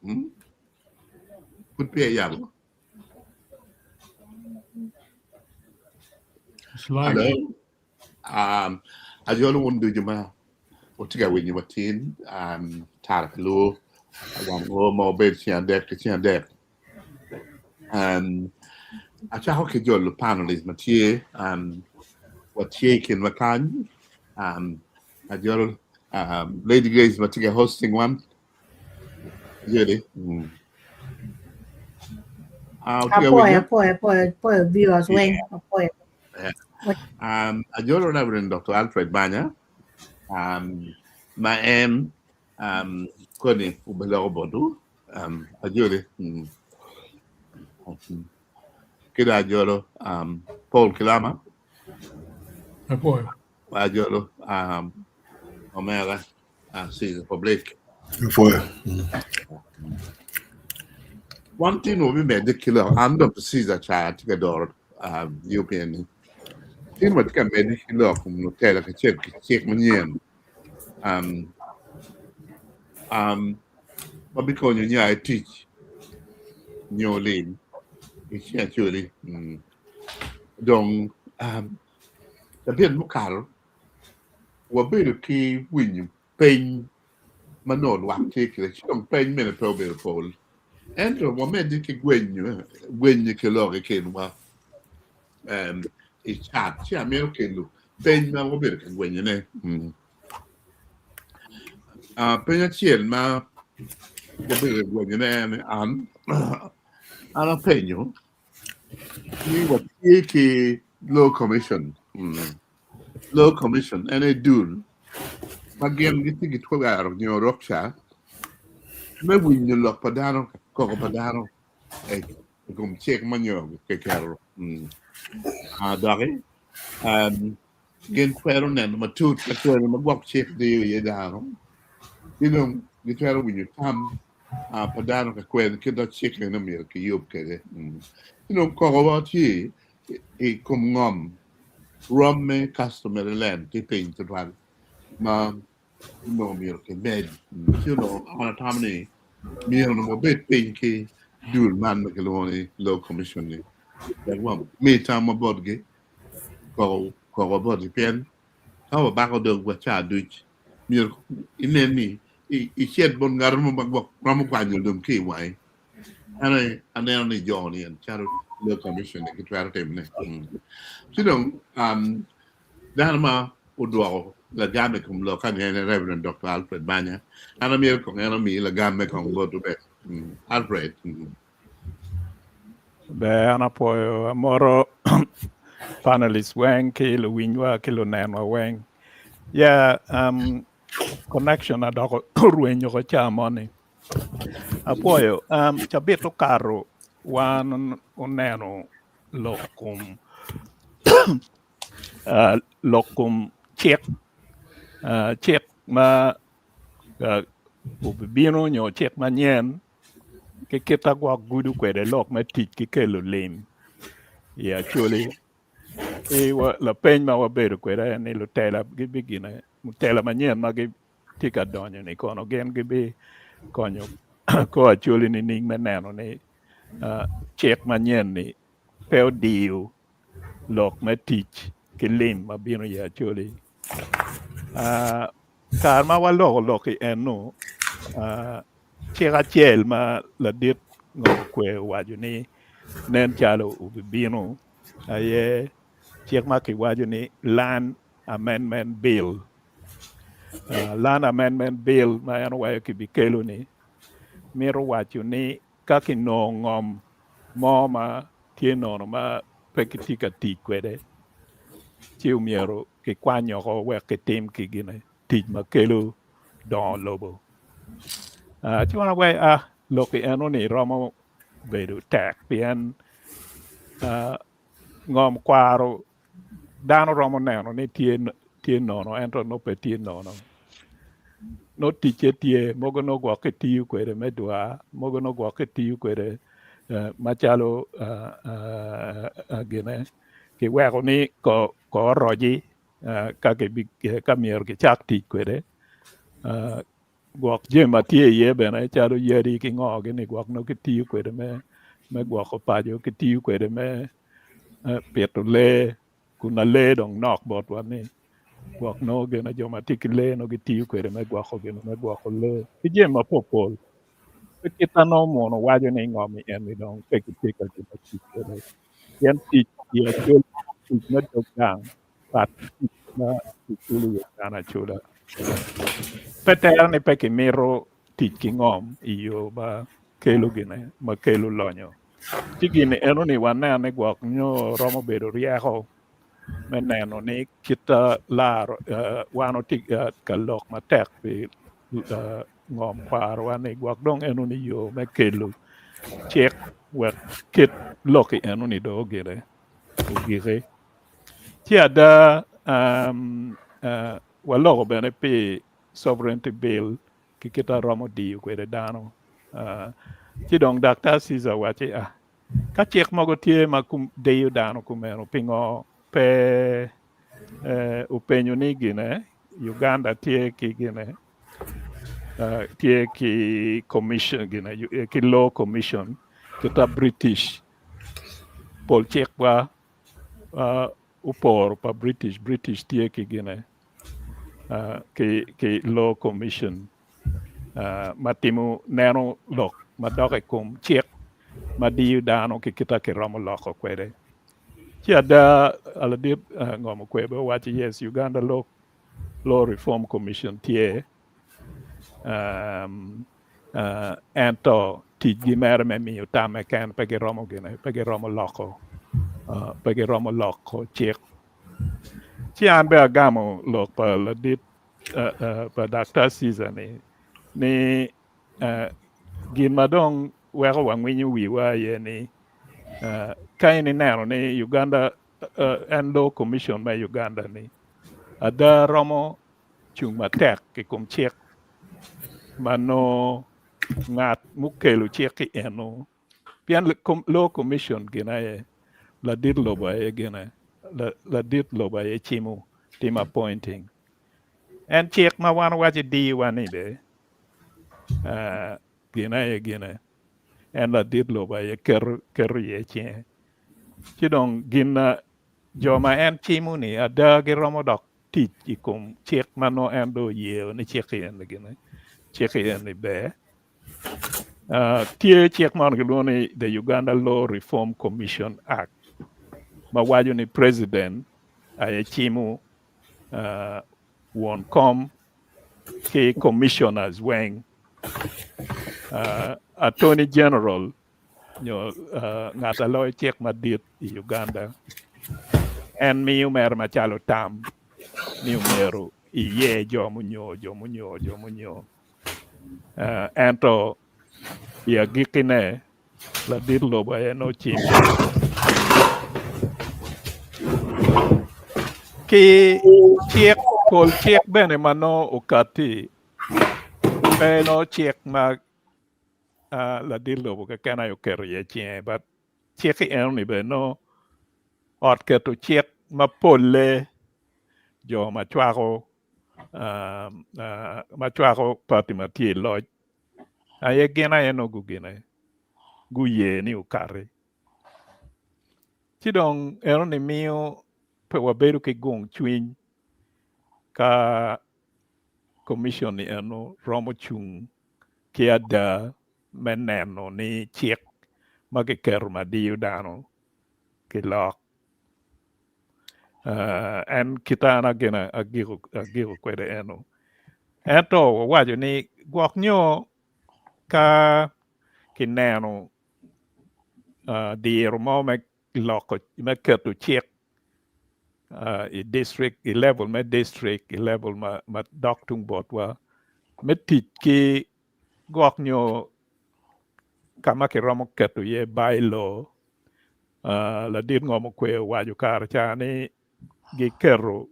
Mm? Pud peya iyabo. Slide. Hello. Um, ajolo wun ducu ma wutye ka winyo matin um, tara ki luo wan o ma wabedo ceng adek ki ceng adek. Um, acako ki jolo panelist ma tye um, watye i kinwa kany um, ajolo um, Lady Grace ma tye ka hosting wan Jeli. Mm. Ah, wutye ka Apoyo, winyo? apoyo, apoyo, apoyo viewers weng, apoyo. Yeah. Um, ajolo Reverend Dr. Alfred Banya um, ma en um, koni obiloko botwu um, ajoli mm. Ki dong ajolo um, Paul Kilama Apoyo. ajolo um, omera uh, Caesar Public Apoyo. One thing wabimedde ki lok an Dr. Caesar ca atye ka doro um, UPN ni tin watye ka medde ki lok kom lutela kacel ki cik manyen um, um, ma bikonyo nya i tic nyo lim i ceng acoli mm. Dong um, cabit mukato wabedo ki winyo peny ma nongo lwak tye kwede ci dong peny mene pe obedo pol ento wamedde ki gwenyo gwenyo ki lok i kinwa um, i cat ci amito kelo peny ma wabedo ka gwenyone mm. uh, peny acel ma wabedo ka gwenyone en an an apenyo ni watye ki law commission mm. Law Commission en aye dul ma gin gitye ki twero nyo rukca me winyo lok pa dano, koko pa dano i kom cik ma nyo kiketo. Ah, doki um, gin twero neno matut ka twero ma gwok cik diyo iye dano ki dong gitwero winyo tam ah, pa dano ka kwene kit ma cik eno myero kiyub kwede. Mm. Ki dong kokowa tye i kom ngom Rwom me customary land tye piny tutwal ma onongo myero kimed. Ci onongo an atamo ni myero onongo wabed piny ki dul man ma kilwongo ni Law Commission ni wek wami tamwa botgi koko koko botgi pien ka wabako dogwa ca duc myero inen ni icit bot ngat mo ma gwok romo kwanyo lum ki i wangi An aye aneno ni jo ni en calo Law Commission ni gitwero timone. Ci dong um, dano ma odwoko lagam i kom lok ni en Reverend Dr. Alfred Banya. An amyero kong en omi lagamme kong bot Obed. Mm. Alfred. Mm. Ber an apwoyo amoro panelist weng ki luwinywa ki lunenwa weng. Yeah, um, connection adoko orwenyo ko ca moni. Apwoyo, um, cabit okato wan oneno lok kom uh, lok kom cik uh, cik ma uh, obibino nyo cik manyen ki kit a gwok gudo kwede lok me tic ki kelo lim i Acholi. Ki wa, lapeny ma wabedo kwede en ni lutela gibigine lutela manyen ma tye ka donyo-ni kono gin gibikonyo kor Acholi nining me neno ni cik manyen-ni pe odiyo lok me tic ki lim ma bino i Acholi. Kare ma waloko lok i eno, cik acel ma ladit Ngom Kwer owaco ni nen calo obibino aye cik ma kiwaco ni Land Amendment Bill. Land Amendment Bill ma en owaco kibikelo-ni mito waco ni ka kinongo ngom mo ma tye nono ma pe kitye ka tic kwede ci omyero kikwany woko wek kitim ki gine tic ma kelo dongo lobo. Ci wan wawaco a lok eno-ni romo bedo tek pien ngom kwaro Dano romo neno ni tye nono ento nongo pe tye nono. Nongo ticce tye mogo nongo gwok kitiyo kwede me dwar mogo nongo gwok kitiyo kwede macalo gine kiweko ni ko oroci ka myero kicak tic kwede. Gwok jami ma tye iye bene calo yadi ki ngo gini gwok nongo kitiyo kwede me me gwoko paco kitiyo kwede me pito lee kun na lee dong nok botwa ni gwok nongo gine jo ma tye ki lee nongo gitiyo kwede me gwoko gin me gwoko lee ki jami mapolpol pe kit ma nongo muno waco ni ngom ni eni dong pe gitye ka gine tic kwede pien tic i acol tic me dog gang pat ki tic ma kiculo iye dano acula. Pe tere ni pe kimito tic ki ngom i yo ma kelo gine ma kelo lonyo. Ci gin enoni waneno ni gwok nyo romo bedo ryeko me neno ni kit laro wan watye ka lok matek pi ngom kwarowa ni gwok dong enoni yo me kelo cik wek kit lok enoni dong ogine ogiki. Ci ada waloko bene pi sovereignty bill ki kit a romo diyo kwede dano. Ci dong Daktar Caesar owacci ah, ka cik mogo tye ma diyo dano kumeno pingo pe openyo ni gine Uganda tye ki gine tye ki commission gine ki law commission kita British pol cikwa oporo pa British, British tye ki gine ki law commission ma timo neno lok madok i kom cik ma diyo dano ki kita kiromo loko kwede. Ci ada ladit ngomo kwebe owaco yes Uganda law, law reform commission tye um, ento ticgi mere me miyo tam keken pe giromo gine pe giromo loko pe giromo loko cik. Ci an bene agamo lok pa ladit pa Daktar Caesar ni ni gin ma dong weko wangwinyo wiwa aye ni ka in ineno ni Uganda en Law Commission me Uganda ni ada romo cung matek i kom cik ma nongo ngat mukelo cik-ki eno pien Law Commission gin aye ladit lobo aye gine ladit lobo aye cimo timo appointing en cik ma wan waco idiwa ni be gin aye gine en ladit lobo aye keto iye cinge ci dong gin jo ma en cimo ni ada giromo dok tic i kom cik ma nongo en dong oyeo ni cik-ki eni gine cik-ki eni ber. Tye cik mo kilwongo ni the Uganda Law Reform Commission Act ma waco ni president aye cimo won kom ki commissioners weng attorney general nyo ngat a loyo cik madit i Uganda en miyo mere macalo tam ni omyero iye jo munyo jo munyo jo munyo ento i agikkine ladit lobo aye nongo cimo ki cik pol cik bene ma nongo okatti pe nongo cik ma ladit lobo keken aye oketo iye cinge but cik-ki enoni bene nongo ot keto cik ma polle jo ma cwako ma cwako pati ma tye i loc aye gin aye nongo gugine guye ni okati ci dong enoni miyo pe wabedo ki gung cwiny ka commission ni eno romo cung ki ada me neno ni cik ma kiketo ma diyo dano kilok. En kita an agina agiko kwede eno. Ento wawaco ni gwok nyo ka kineno diro mo me loko me keto cik i district i level me district i level ma ma dok tung botwa me tic ki gwok nyo ka ma kiromo keto iye bylaw ladit ngom okwe owaco kare ca ni giketo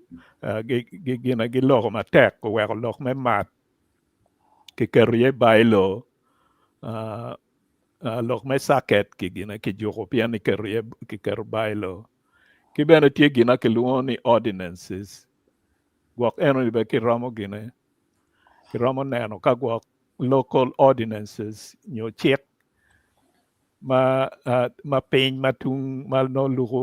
gine giloko matek oweko lok me mat kiketo iye bylaw lok me caket ki gine kijuko pien kiketo iye kiketo bylaw ki bene tye gin ma kilwongo ni ordinances gwok enoni bene kiromo gine. Kiromo neno ka gwok local ordinances nyo cik ma ma piny ma tung ma nongo luko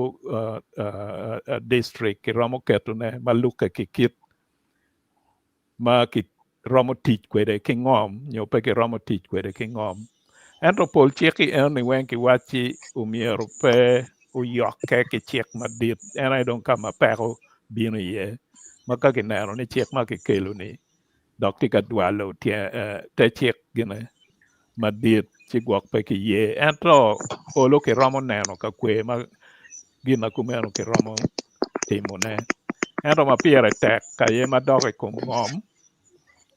district kiromo ketone ma lukke ki kit ma kiromo tic kwede ki ngom nyo pe kiromo tic kwede ki ngom. Ento pol cik-ki enoni weng kiwacci omyero pe oyokke ki cik madit en aye dong ka ma peko bino iye ma ka kineno ni cik ma kikelo-ni dok tye ka dwalo te cik gine madit ci gwok pe kiye ento olo kiromo neno ka kwe ma gin ma kumeno kiromo timone ento ma pire tek aye ma dok i kom ngom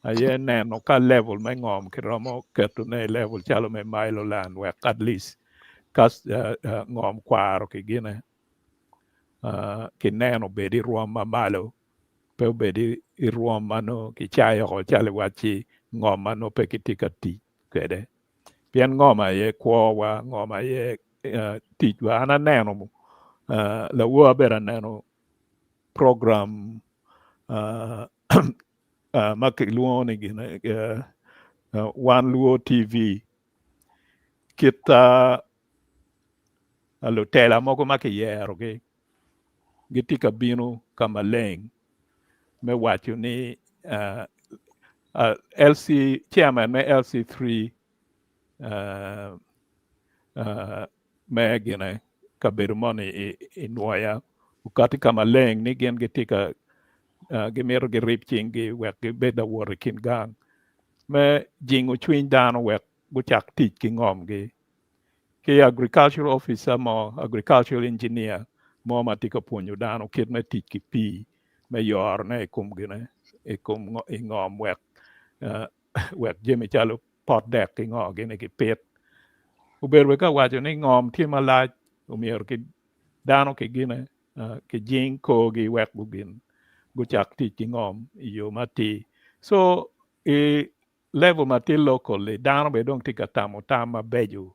aye neno ka level me ngom kiromo ketone i level calo me mailo land wek at least ka ngom kwaro ki gine kineno obed i rwom ma malo pe obed i rwom ma nongo kicayo oko calo iwacci ngom ma nongo pe kitye ka tic kwede. Pien ngom aye kwowa, ngom aye ticwa. An aneno lawor abedo aneno program ma kilwongo ni gine Wan Luo TV kit lutela mogo ma kiyerogi gitye ka bino ka maleng me waco ni LC chairman me LC3 me gine kabedo moni i Nwoya okati ka maleng ni gin gitye ka gimito girib cinggi wek gibed lawot i kin gang me jingo cwiny dano wek gucak tic ki ngomgi. Ki agricultural officer mo, agricultural engineer mo ma tye ka pwonyo dano kit me tic ki pii me yorone i kom gine i kom i ngom wek wek jami calo pot dek ki ngo gini kipit. Obedo bene ka waco ni ngom tye malac omyero ki dano ki gine kijing korgi wek gugin gucak tic ki ngom i yo matir. So i Level ma tye local-li, dano bene dong tye ka tamo tam mabeco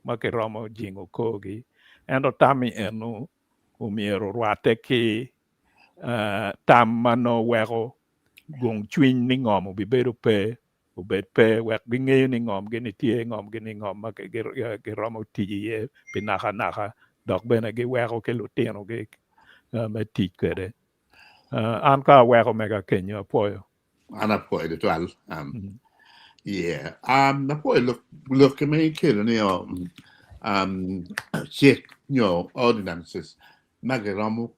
ma kiromo jingo korgi. Ento tam-mi eno omyero orwatte ki tam ma nongo weko gung cwiny ni ngom obibedo pe, obed pe wek gingeyo ni ngomgi-ni tye, ngomgi-ni ngom ma giromo tic iye pi nakanaka dok bene giweko ki lutinogi me tic kwede. An ka aweko mega kenyo apwoyo. An apwoyo tutwal. Yeah. Apwoyo lok lok ma ikelo ni cik nyo ordinances ma giromo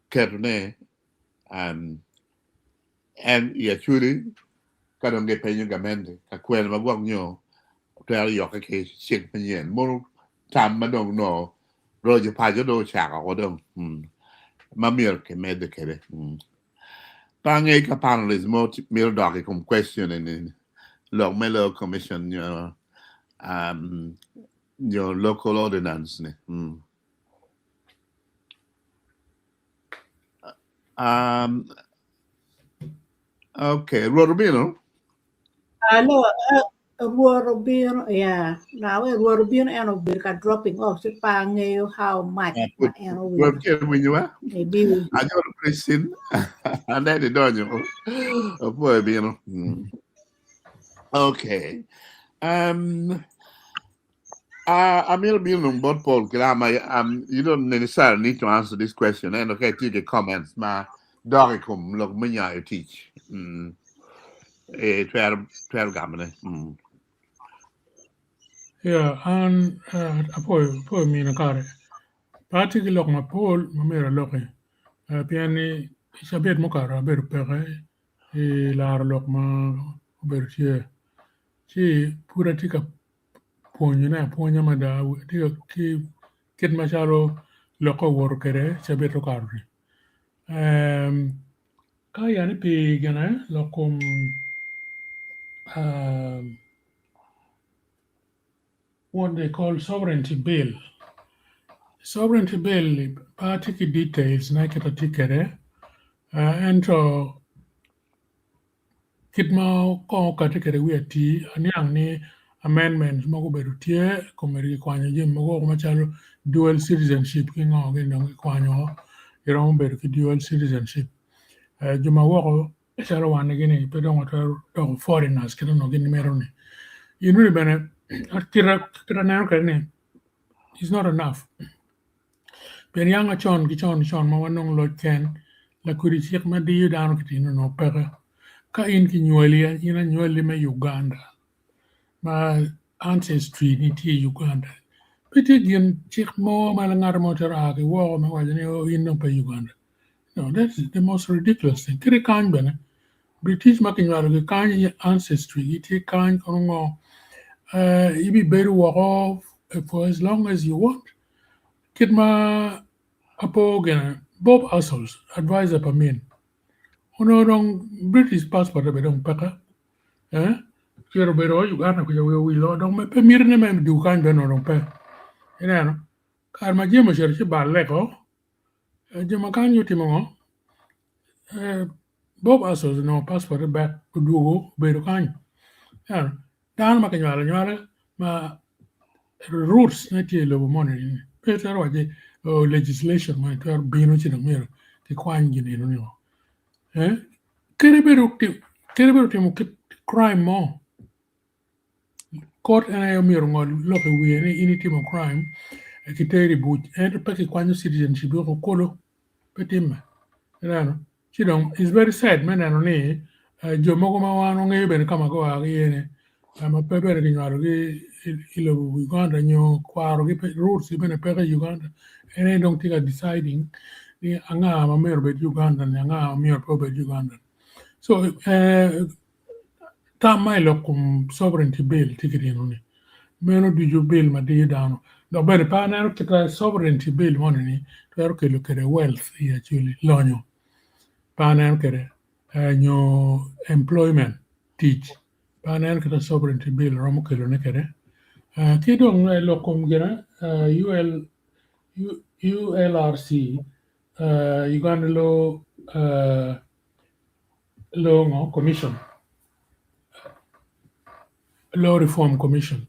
ketone en i Acholi ka dong gipenyo gamente ka kwena ma gwok nyo twero yokke ki cik manyen mono tam ma dong nongo roco paco dong ocako woko dong ma myero kimedde kwede. Pe angeyo ka panelist mo mito dok i kom question eni lok me law commission nyo nyo local ordinance ni. Okay, Rwot obino. Alo, Rwot obino, yeah. Now, Rwot obino en obedo ka dropping off ci pe angeyo how much ma en owinyo. Rwot tye winyowa. Maybe. Anyolo Christine. Aneno idonyo. Opwoyo bino. Okay. Amito bino dong bot Paul Kilama. You don't necessarily need to answer this question. Ento ka itye ki comments ma dok i kom lok me nyayo tic. Twero twero gamone. Yeah, an apwoyo apwoyo mina kare. Pe atye ki lok mapol ma myero aloki pien ni i cabit mukato abedo peke i laro lok ma obedo tye. Ci pud atye ka pwonyone apwonya mada atye ki kit macalo lokke owoto kwede cabit okato-ni. Ka yani pi gine lok kom what they call sovereignty bill. Sovereignty bill pe atye ki details ne kit atye kwede ento Kit ma kong okati kwede wiye atir, aniang ni amendments mogo obedo tye komedi kikwanyo jami mogo woko macalo dual citizenship ki ngo gini dong kikwanyo woko iromo bedo ki dual citizenship. Jo ma woko Calo wan gini pe dong watwero doko foreigners kit ma onongo gin gimito ni. Enoni bene kit aneno kwede ni is not enough pien yanga con ki con con ma wanongo loc ken lakwidi cik ma diyo dano ki tino onongo peke. Ka in kinywali in anywali me Uganda ma ancestry ni tye i Uganda pe tye gin cik mo ma ngat mo twero a ki woko me waco ni oh in dong pe Uganda. No, that's the most ridiculous thing. Kadi kany bene, British ma kinywalogi kany i ancestry gitye kany kono ngo, uh, ibibedo woko for as long as you want. Kit ma apo gine, Bob Astles, advisor pa min, onongo dong British passport bene dong peke. Eh? Cito obedo i Uganda kuca wiye owilo, dong pe mitine me dwogo kany bene onongo dong pe. Ineno? Kare ma jami ocito ci balle ko, Jo ma kany gutimo ngo? Bob Astles onongo passport-te bek odwogo obedo kany. Ento dano ma kinywalo anywala ma roots ne tye i lobo moni ni pe twero wacci legislation moni twero bino ci dong myero kikwany gin eno ni o. Kadi bed otimo kit crime mo Kot en aye myero ongol lok i wiye ni in itimo crime kiteri i buc ento pe kikwanyo citizenship woko kulu pe timme ineno ci dong it's very sad me neno ni jo mogo ma wan wangeyo bene ka ma gua ki iye ni ma pe bene kinywalogi i lobo Uganda nyo kwarogi roots gi bene peke i Uganda en aye dong tye ka deciding ni anga ma myero obed Ugandan anga ma myero pe obed Ugandan so Tam ma i lok kom sovereignty bill tye ki ryemo ni meno ducu bill ma diyo dano dok bene pe aneno kit ma sovereignty bill moni ni twero kelo kwede wealth i Acholi lonyo pe aneno kwede nyo employment tic pe aneno kit ma sovereignty bill romo kelone kwede ki dong i lok kom gine ULRC Uganda Law Law ngo Commission, Law Reform Commission.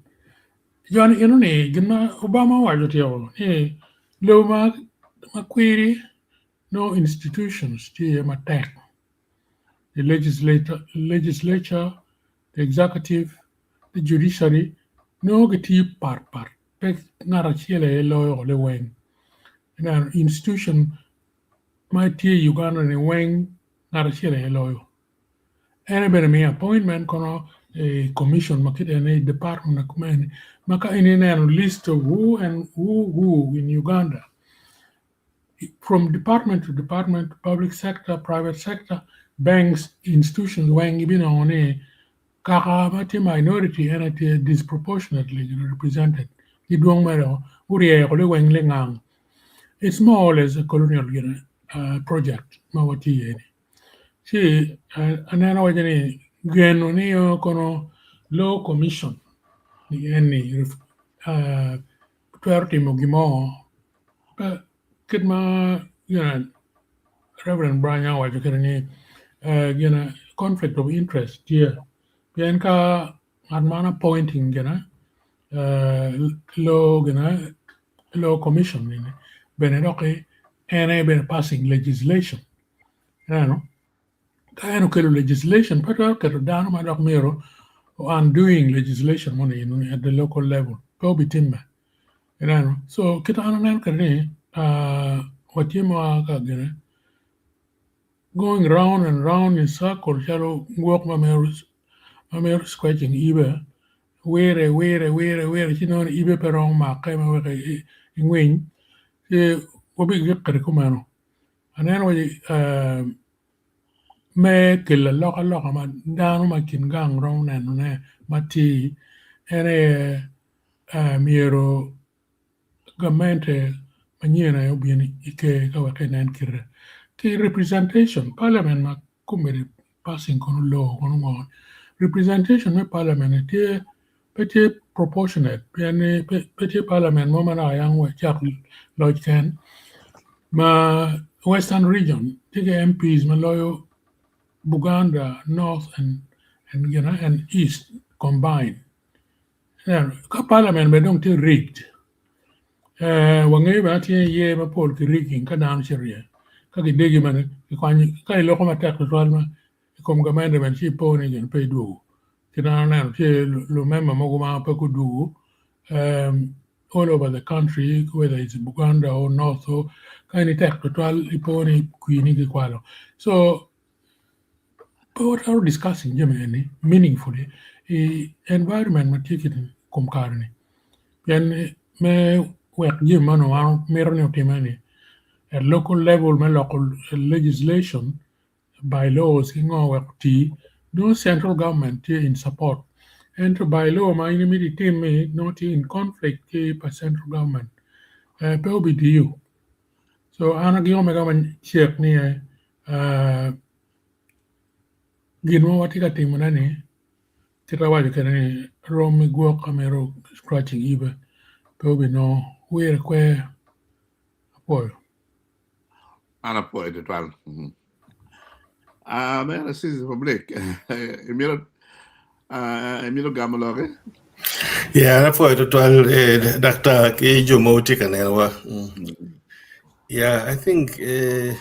Joni eno ni gin ma Obama owaco otyeko ni lobo ma ma kwiri nongo institutions tye iye matek the legislator legislature, the executive, the judiciary nongo gitiyo pat pat pe ngat acel aye loyo liweng. Ineno institution ma tye i Uganda ni weng ngat acel aye loyo. En aye bene miyo appointment kono i commission ma kite ni department ma kumene ma ka in ineno list of who and who who in Uganda from department to department, public sector, private sector, banks, institutions weng ibinongo ni kaka ma tye minority en aye tye disproportionately represented gidwong mere guryeko liweng lingang. It's more or less a colonial gine project ma watye iye ni. Ci aneno waco ni geno ni kono law commission ni en ni twero timo gin mo kit ma Reverend Branya owaco kwede ni gine conflict of interest tye pien ka ngat man appointing gine law gine law commission ni bene doki en aye bene passing legislation ineno ka en okelo legislation pe twero keto dano ma dok myero undoing legislation moni eni at the local level pe obitimme ineno so kit an aneno kwede ni watye ma ka gine going round and round in circle calo gwok ma mito scratching ibe wire wire wire wire ci nongo ni ibe pe romo make ma weko ingwiny ci wabigik kwede kumeno. Aneno waci me kelo alokaloka ma dano ma i kin gang romo nenone matir en aye myero gamente manyen aye obin i ker ka wek enen kite ki representation parliament ma kombeddi passing kono law kono ngo representation me parliament tye pe tye proportionate pien ni pe tye parliament mo ma naka yang cak loc ken ma western region tye ki MPs ma loyo Buganda north and and east combined ka parliament bene dong tye rigged wangeyo bene tye iye mapol ki rigging ka dano cito iye ka gidegi bene ka iloko matek tutwal ma. I kom gamente bene ci ipo ni gin pe idwogo. Kit ma an aneno tye lumemba mogo ma pe gudwogo all over the country whether it's Buganda or North or ka in itek tutwal ipo ni kwini kikwalo. So pe watwero discussing jami eni meaningfully i environment ma tye kit kom kare ni pien me wek jami ma onongo wan wamito ni otime ni at local level me loko legislation by laws ki ngo wek oti nongo central government tye in support ento by law ma in imito itim-mi nongo tye in conflict ki pa central government pe obitiyo so an agingo mega macek ni Gin ma watye ka timone-ni kit awaco kwede ni rom ki gwok ka mito scratching yibe pe obinongo wire kwer apwoyo. An apwoyo tutwal. Ah, mere Citizen Public, imito ah, imito gamo loki? Yeah, an apwoyo tutwal eh, daktar ki jo ma wutye ka nenowa. Yeah, I think eh,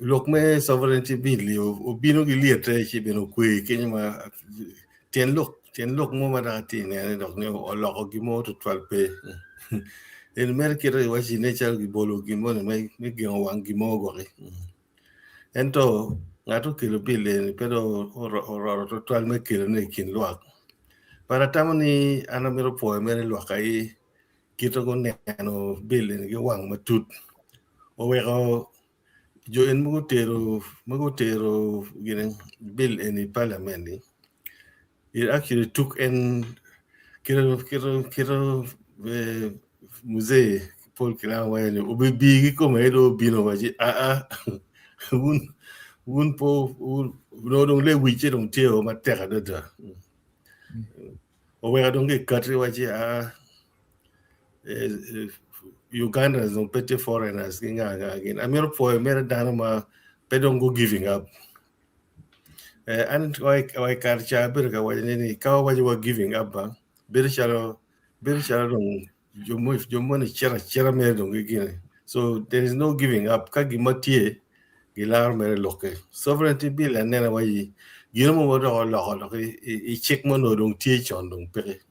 Lok me sovereignty bill-li obino ki lyette ci bene okwe kenyo ma tyen lok tyen lok mo ma dok atye ka nene dok ni oloko gin mo tutwal pe en mere kite iwaci nen calo gibolo gin moni me gengo wang gin mo gwoki ento ngat okelo bill eni pe dong oroto tutwal me kelone i kin lwak but atamo ni an amito pwoyo mere lwak aye kite guneno bill eni ki wang matut oweko jo en ma gutero ma gutero gine bill eni i parliament ni it actually took en kite kite kite muzee Paul Kilama waco ni obibi kikome aye dong obino owaci aa wun wun pe onongo dong lewicce dong tye o matek adada oweko dong gikati waci aa Ugandans dong pe tye foreigners ki nga nga gin amito pwoyo mere dano ma pe dong gu giving up an wa i kare ca abedo ka waco ni ka wawaco wa giving up ba bedo calo bedo calo dong jo moni cito acita mere dong ki gine so there is no giving up ka gin ma tye gilaro mere lokke sovereignty bill aneno waci gino mo ma dok oloko dok i cik ma onongo dong tye con dong peke.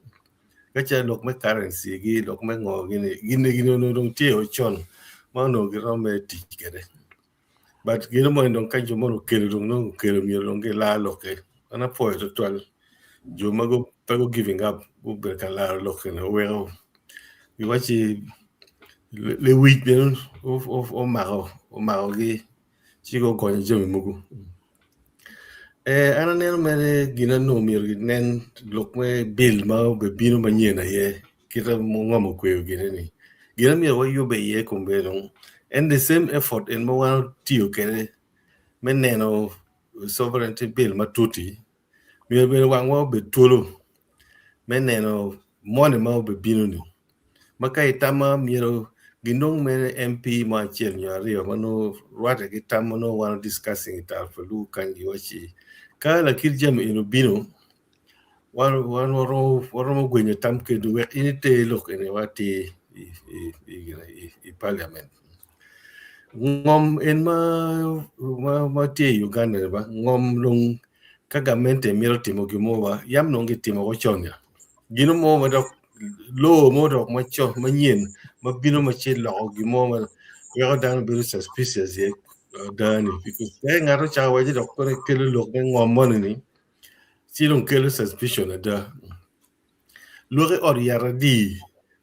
Ka ce lok me currency gi lok me ngo gini gini gini onongo dong tye o con ma onongo giromo mere tic kwede but gino moni dong ka jo moni okelo dong nongo okelo myero dong gilar lokke an apwoyo tutwal jo ma pe gu giving up gubedo ka laro lok eni oweko giwacci lewic bene omako omakogi ci gugonyo jami mogo. An aneno mere gin onongo myero ginen lok me bill ma obibino manyen aye kite ma ngom okweyo gine ni gin ma myero wayube iye kombeddi dong en the same effort en ma wan otiyo kwede me neno sovereignty bill matut-ti myero bene wangwa obed twolo me neno moni ma obibino-ni ma ka itama myero ginong mere MP mo acel nyo aryo ma nongo rwatte ki tam ma nongo wan wa discussing i tal pa lugo kany giwacci ka lakit jami eni obino wan waromo gwenyo tam kedwu wek in iter lok eni atir i paliament. Ngom en ma tye i Uganda ni ba ngom dong ka gamente mito timo gin mo ba yam dong gitimo woko con ya gino mo ma dok law mo dok macon manyen ma bino ma ci loko gin mo ma weko dano bedo suspicious iye ada-ni because ka ngat ocako waci dok kono kelo lok me ngom moni ni ci dong kelo suspicion ada. Lwaki ot yat adi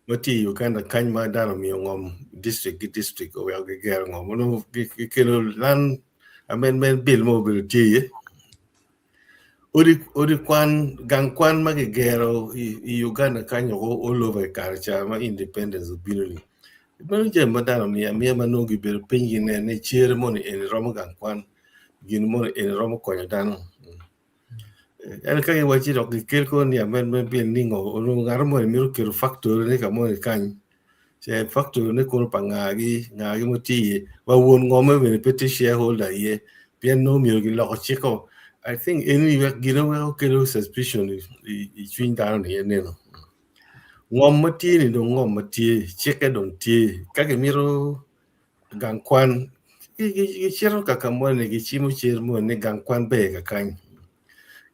ma tye i Uganda kany ma dano omiyo ngom district ki district oweko gigero ngom onongo gikelo land amendment bill mo obedo tye iye odi odi kwan gang kwan ma kigero i Uganda kany woko all over i kare ca ma independence obino ni meno jami ma dano omiyo amiya ma nongo gibedo piny gineno ni cere moni eni romo gang kwan gin moni eni romo konyo dano. Ento ka giwacci dok gikel kono ni amendment bill ni ngo onongo ngat moni mito keto factory ne ka moni kany ce factory ne kono pa ngagi ngagi ma tye iye wa won ngome bene pe tye shareholder iye pien nongo myero giloko cikko I think eni wek gine weko kelo suspicion i cwiny dano ni eneno ngom ma tye ni dong ngom ma tye cikke dong tye ka gimito gang kwan. Gicito ka ka moni gicimo cer moni ni gang kwan ber kakany.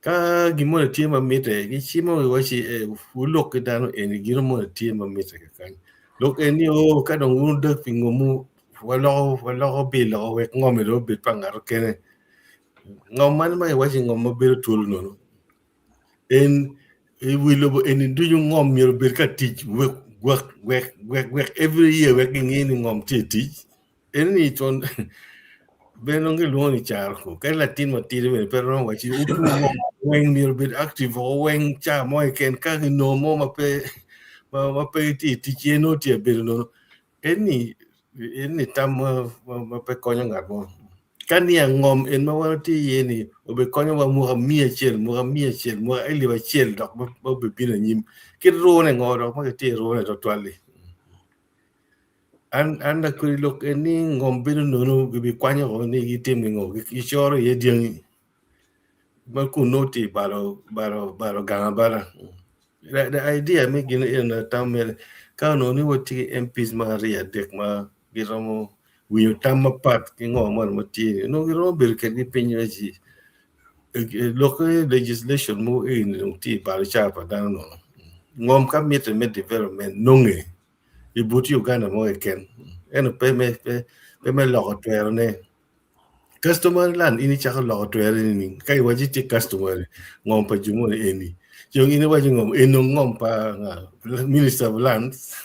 Ka gin moni tye ma mitte gicimo giwaci wulok ki dano eni gino moni tye ma mitte kakany. Lok eni oo ka dong wun wudok pi ngomwu waloko waloko bil oko wek ngom-mi dong obed pa ngat okene. Ngom man ma iwaco ni ngom ma bedo twolo nono en i wi lobo eni ducu ngom myero obed ka tic wek wek wek wek wek every year wek ginge ni ngom tye i tic. Eni con bene dong gilwongo ni caro ko kadi latin matidi bene pe romo waci opur ngom weng myero obed active woko weng ca mo keken ka ginongo mo ma pe ma pe tye i tic iye nongo tye abedo nono eni eni tam ma pe konyo ngat mo ka niang ngom en ma wan watye iye ni obikonyowa mwaka 100 mwaka 100 mwaka 1000 dok ma obibino anyim kit rune ngo dok ma kitye rune twatwal-li. An an lakodi lok en ni ngom bedo nono gibikwanyo woko ni gitim gingo gicoro iye dyangi ma kun nongo tye balo balo balo gang abala the idea me gin eni tam mere ka onongo ni watye ki MPs ma aryo adek ma giromo winyo tam mapat ki ngo moni ma tye ni onongo giromo bedo kedgi piny ci lok me legislation mogo eni dong tye balo cawa pa dano nono ngom ka mitte me development nonge i but Uganda mo keken ento pe me pe me loko twerone. Customary land in icako loko twerone nining? Ka iwaco tye customary ngom pa jo moni eni dong in iwaco ngom eni dong ngom pa nga minister of lands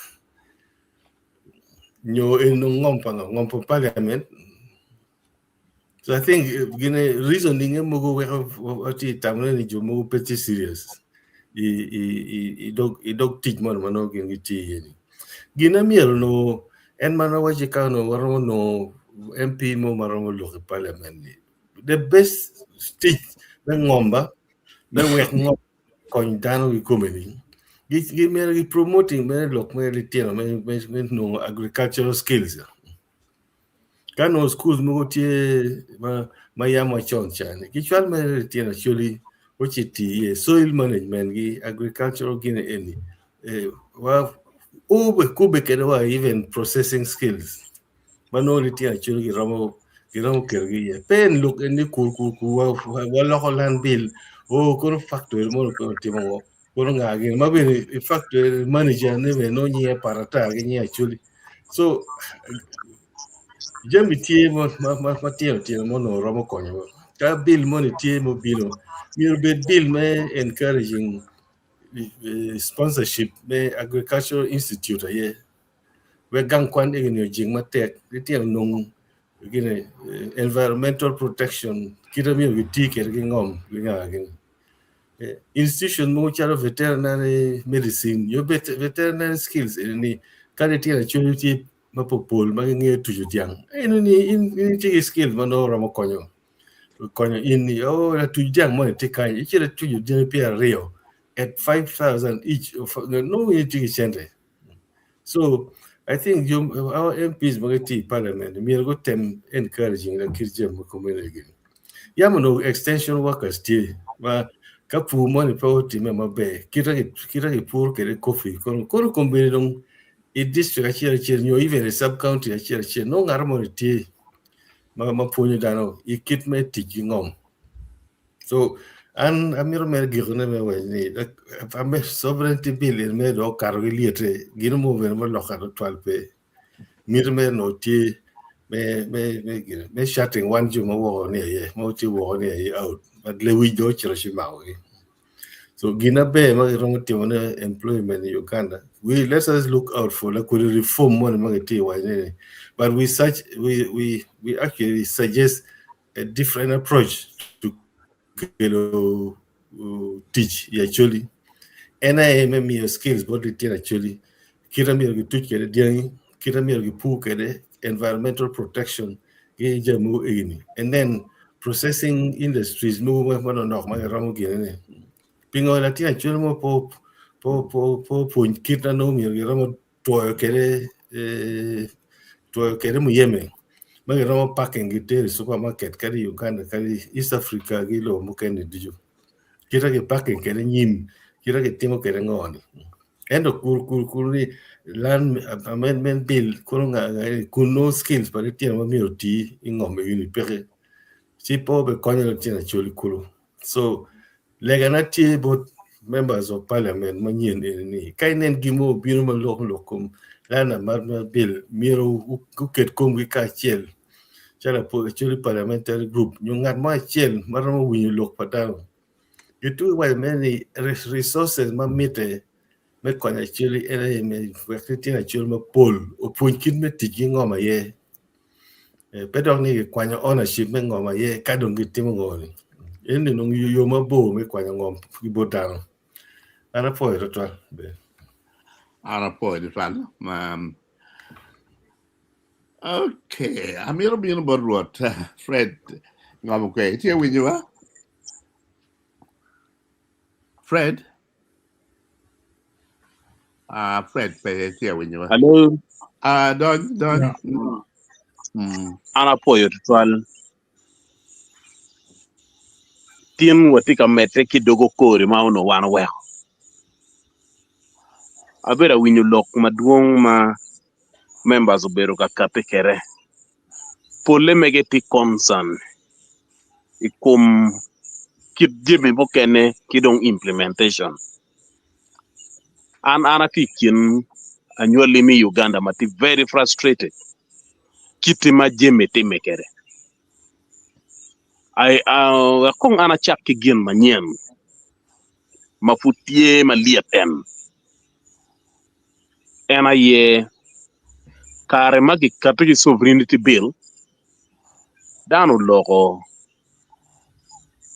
nyo eni dong ngom pa nga ngom pa parliament so I think gine reasoning mogo weko watye tamone ni jo mogo pe tye serious i i i i dog i dog tic moni ma nongo gin gitye iye ni. Gin ma myero onongo en ma waci ka onongo waromo nongo MP mo ma romo lok i parliament ni the best tic me ngom ba me wek ngom kony dano kikome ni gi myero gi promoting mere lok me litino me me nongo agricultural skills. Ka nongo schools mogo tye ma ma yam wacon ca ni gicwal mere litino acholi ocit tii iye soil management gi agricultural gini eni wa kube kede wa even processing skills ma nongo litino acholi giromo giromo ketogi iye pe en lok eni kur kur kur waloko land bill oo kono factory mono pe otimo ngo kono nga gini ma bene factory manager ne bene nongo nyinge pat ata ki nying acholi so jami tye ma tino tino ma onongo romo konyowa ka bill moni tye ma obino myero obed bill me encouraging sponsorship me agricultural institute aye wek gang kwan eni ojing matek litino onong gine environmental protection kite myero giti kwede ki ngom ki nga gini. Institution mogo calo veterinary medicine nyo veterinary skills eni ni ka litino acholi tye ma popol ma gingeyo tuco dyang eno ni in itye ki skill ma nongo romo konyo konyo in ni oh latuc dyang moni tye kany icito ituco dyangi 20 at 5000 each nongo in itye ki cente. So I think our MPs ma gitye i parliament myero gutem encouraging lakit jami ma kumeno gini. Yam onongo extension workers tye ma ka pur moni pe otimme maber kite kite kipuro kwede coffee kono kono kombeddi dong i district acel acel nyo even i sub county acel acel nongo ngat moni tye ma ma pwonyo dano i kit me tic ki ngom. So an amito mere gikone me waco ni ame sovereignty bill eni mere dong okato ki lyete gino mo bene ma oloka tutwal pe miti mere onongo tye me me me gine me shutting wan jo ma woko ni aye ma watye woko ni aye out but lewic dong ocito ci makogi. So gin aber ma giromo timone employment i Uganda we let us look out for lakodi reform moni ma gitye waco ni but we search we we we actually suggest a different approach to kelo tic i acholi en aye me miyo skills bot litino acholi kite myero gituc kwede dyangi kite myero gipur kwede environmental protection ki jami mogo egini and then processing industries mogo manonok ma giromo ginene pingo latin acholi mo po po po po pwony kit na nongo myero giromo twoyo kwede twoyo kwede muyeme ma giromo packing gitero i supermarket kadi i Uganda kadi East Africa ki lobo mukene ducu kite ki packing kwede nyim kite kitimo kwede ngo ni. Ento kuru kuru kuru ni land amendment bill kunu nga nga ni kun nongo skills pa litino ma myero oti i ngom eni peke ci pe obikonyo litino Acholi kulu. So legana tye bot members of parliament manyen eni ni ka inen gin mo obino ma loko lok kom land amendment bill myero guket komgi kacel calo Acholi parliamentary group nyo ngat mo acel ma romo winyo lok pa dano. Gitye waco mere ni resources ma mitte me konyo Acholi en aye me wek litino Acholi mapol opwony kit me tic ki ngom aye. Pe dok ni kikwanyo ownership me ngom aye ka dong gitimo ngo ni. Eni dong yo mabor me kwanyo ngom ki bot dano. An apwoyo twatwal. An apwoyo twatwal. Okay, amito bino bot Rwot Fred Ngom Okwe. Itye winyowa? Fred? Ah, Fred pe tye winyowa. Hello. Ah, dony, dony. Yeah. An apwoyo tutwal. Tin watye ka medde ki dogo kori ma onongo wan oweko. Abedo awinyo lok madwong ma members obedo ka kati kwede. Polle mege tye concern i kom kit jami mukene ki dong implementation. An an atye i kin anywali me Uganda ma tye very frustrated kit ma jami timme kwede. I, uh, wek kong an acak ki gin manyen ma pud tye malyet en. En aye kare ma gikato ki sovereignty bill dano oloko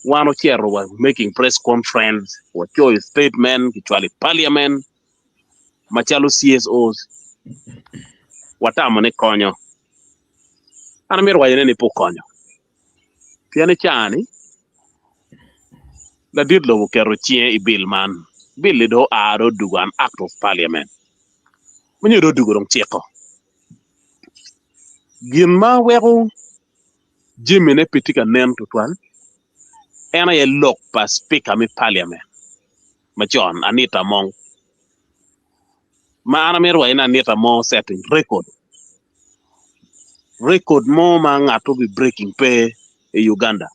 wan ocito wa making press conference wacoyo statement kicwalo i parliament macalo CSOs watamo ni konyo. An amito wacone ni pe okonyo pien i caa-ni ladit lobo oketo cinge i bill man, bill-li dong oa dong odwogo an act of parliament ma nyo dong odwogo dong ciko. Gin ma weko jamine pe tye ka nen tutwal en aye lok pa cipika me paliament macon Anita Among ma an amito waco ni Anita Among setting record, record mo ma ngat obi breaking pe i Uganda,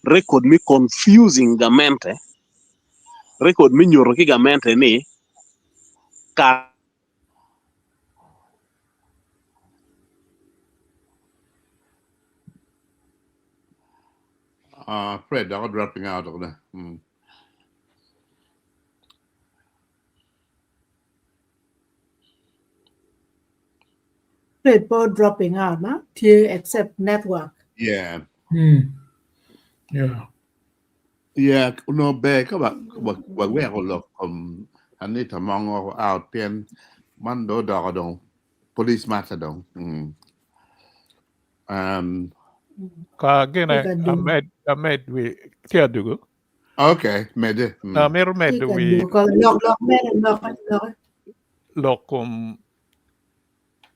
record me confusing gamente, record me nyuto ki gamente ni kare Fred dok dropping out of there. Fred po dropping out ma tye except network. Yeah. Yeah. Yeah, onongo ber ka waweko lok kom Anita Mongo out pien man dong odoko dong police matter dong. Ka gine amed amed wi tye adugu. Okay, mede. Amito medo wi Lok lok mede lok lok. Lok kom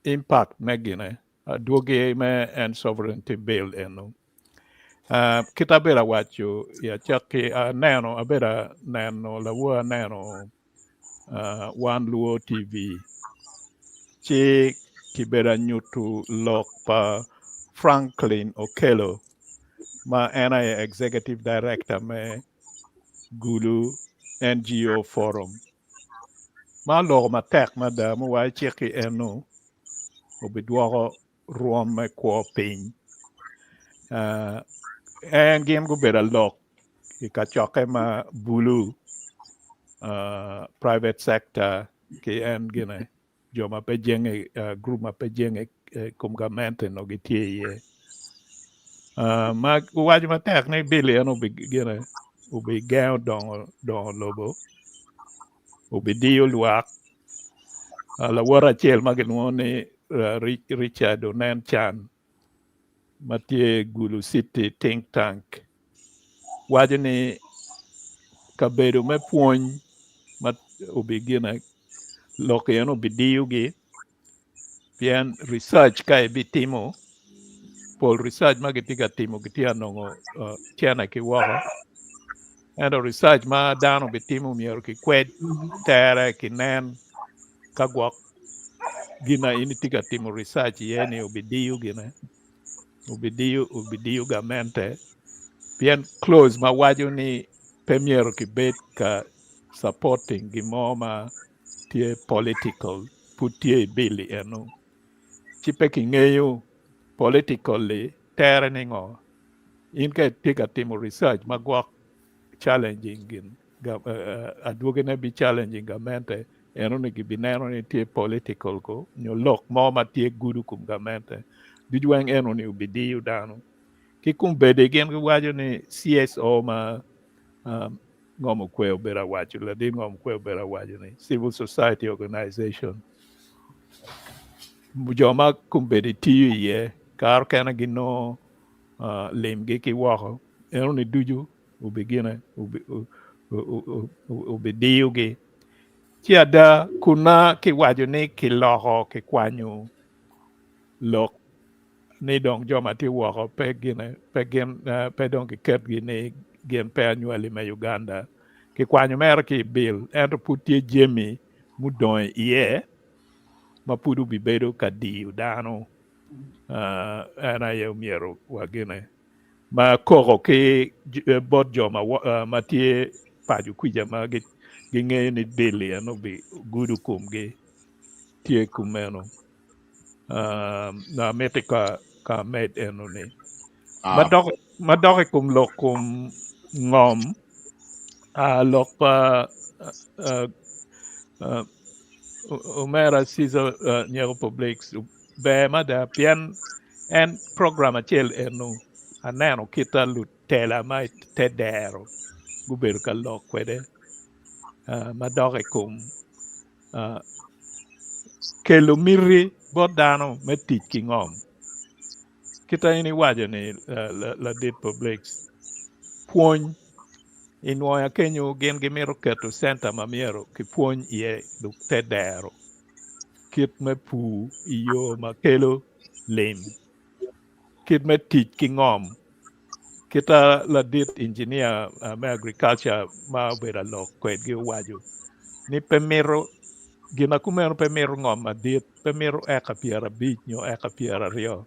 impact me gine adwogi me en sovereignty bill eno. Uh, kit abedo awaco i acakki aneno abedo aneno lawor aneno uh, Wan Luo TV ci kibedo anyuto lok pa Franklin Okello ma en aye executive director me Gulu NGO Forum. Ma oloko matek mada muwaco cik-ki eno obidwoko rwom me kwo piny. En gin gubedo alok i kacokke ma bulu private sector ki en gine jo ma pe jenge gurup ma pe jenge i kom gamente onongo gitye iye. Ma guwaco matek ni bill eno gine obigengo dongo lobo obidiyo lwak. Lawote acel ma kilwongo ni Richard Onen Chan ma tye i Gulu City Think Tank waco ni kabedo me pwony ma obigine lok en obidiyogi pien research ka ibitimo pol research ma gitye ka timo gitye ka nongo cene ki woko. Ento research ma dano bitimo myero kikwed tere kinen ka gwok gin ma in itye ka timo research iye ni obidiyo gine obidiyo obidiyo gamente pien clause ma waco ni pe myero kibed ka supporting gin mo ma tye political pud tye i bill eno ci pe kingeyo politically tere ni ngo in ka itye ka timo research ma gwok challenging gin adwogine bi challenging gamente eno ni gibineno ni tye political ko nyo lok mo ma tye gudo kom gamente ducu weng eno ni obidiyo dano ki kombeddi gin giwaco ni CSO ma um, ngom okwe obedo awaco ladit ngom okwe obedo awaco ni civil society organization jo ma kombeddi tiyo iye kare kene ginongo uh, limgi ki woko eno ni ducu obigine obidiyogi ci ada kuna kiwaco ni kiloko kikwanyo lok ni dong jo ma tye woko pe gine pe gin pe dong kiketgi ni gin pe anywali me Uganda kikwanyo mere ki i bill ento pud tye jami mudong iye ma pud obibedo ka diyo dano en aye myero wagine ma koko ki bot jo ma tye paco kwica ma gingeyo ni bill eno bigudo komgi tye kumeno. Uh, amiti ka ka amed eno ni Ah. madok madok i kom lok kom ngom uh, lok pa uh, uh, omera Caesar uh, Nyeko Publix ber mada pien en program acel eno aneno kita lutela ma i te dero gubedo ka lok kwede uh, madok i kom uh, kelo miti bot dano me tic ki ngom. Kita in iwaco ni uh, ladit Publix pwony i nwoya kenyo gin gimito keto centa ma myero kipwony iye te dero kit me pur i yo ma kelo lim kit me tic ki ngom kita ladit engineer me agriculture ma obedo alok kwedgi owaco ni pe mito gin ma kumeno pe mito ngom madit pe mito eka 50 nyo eka 20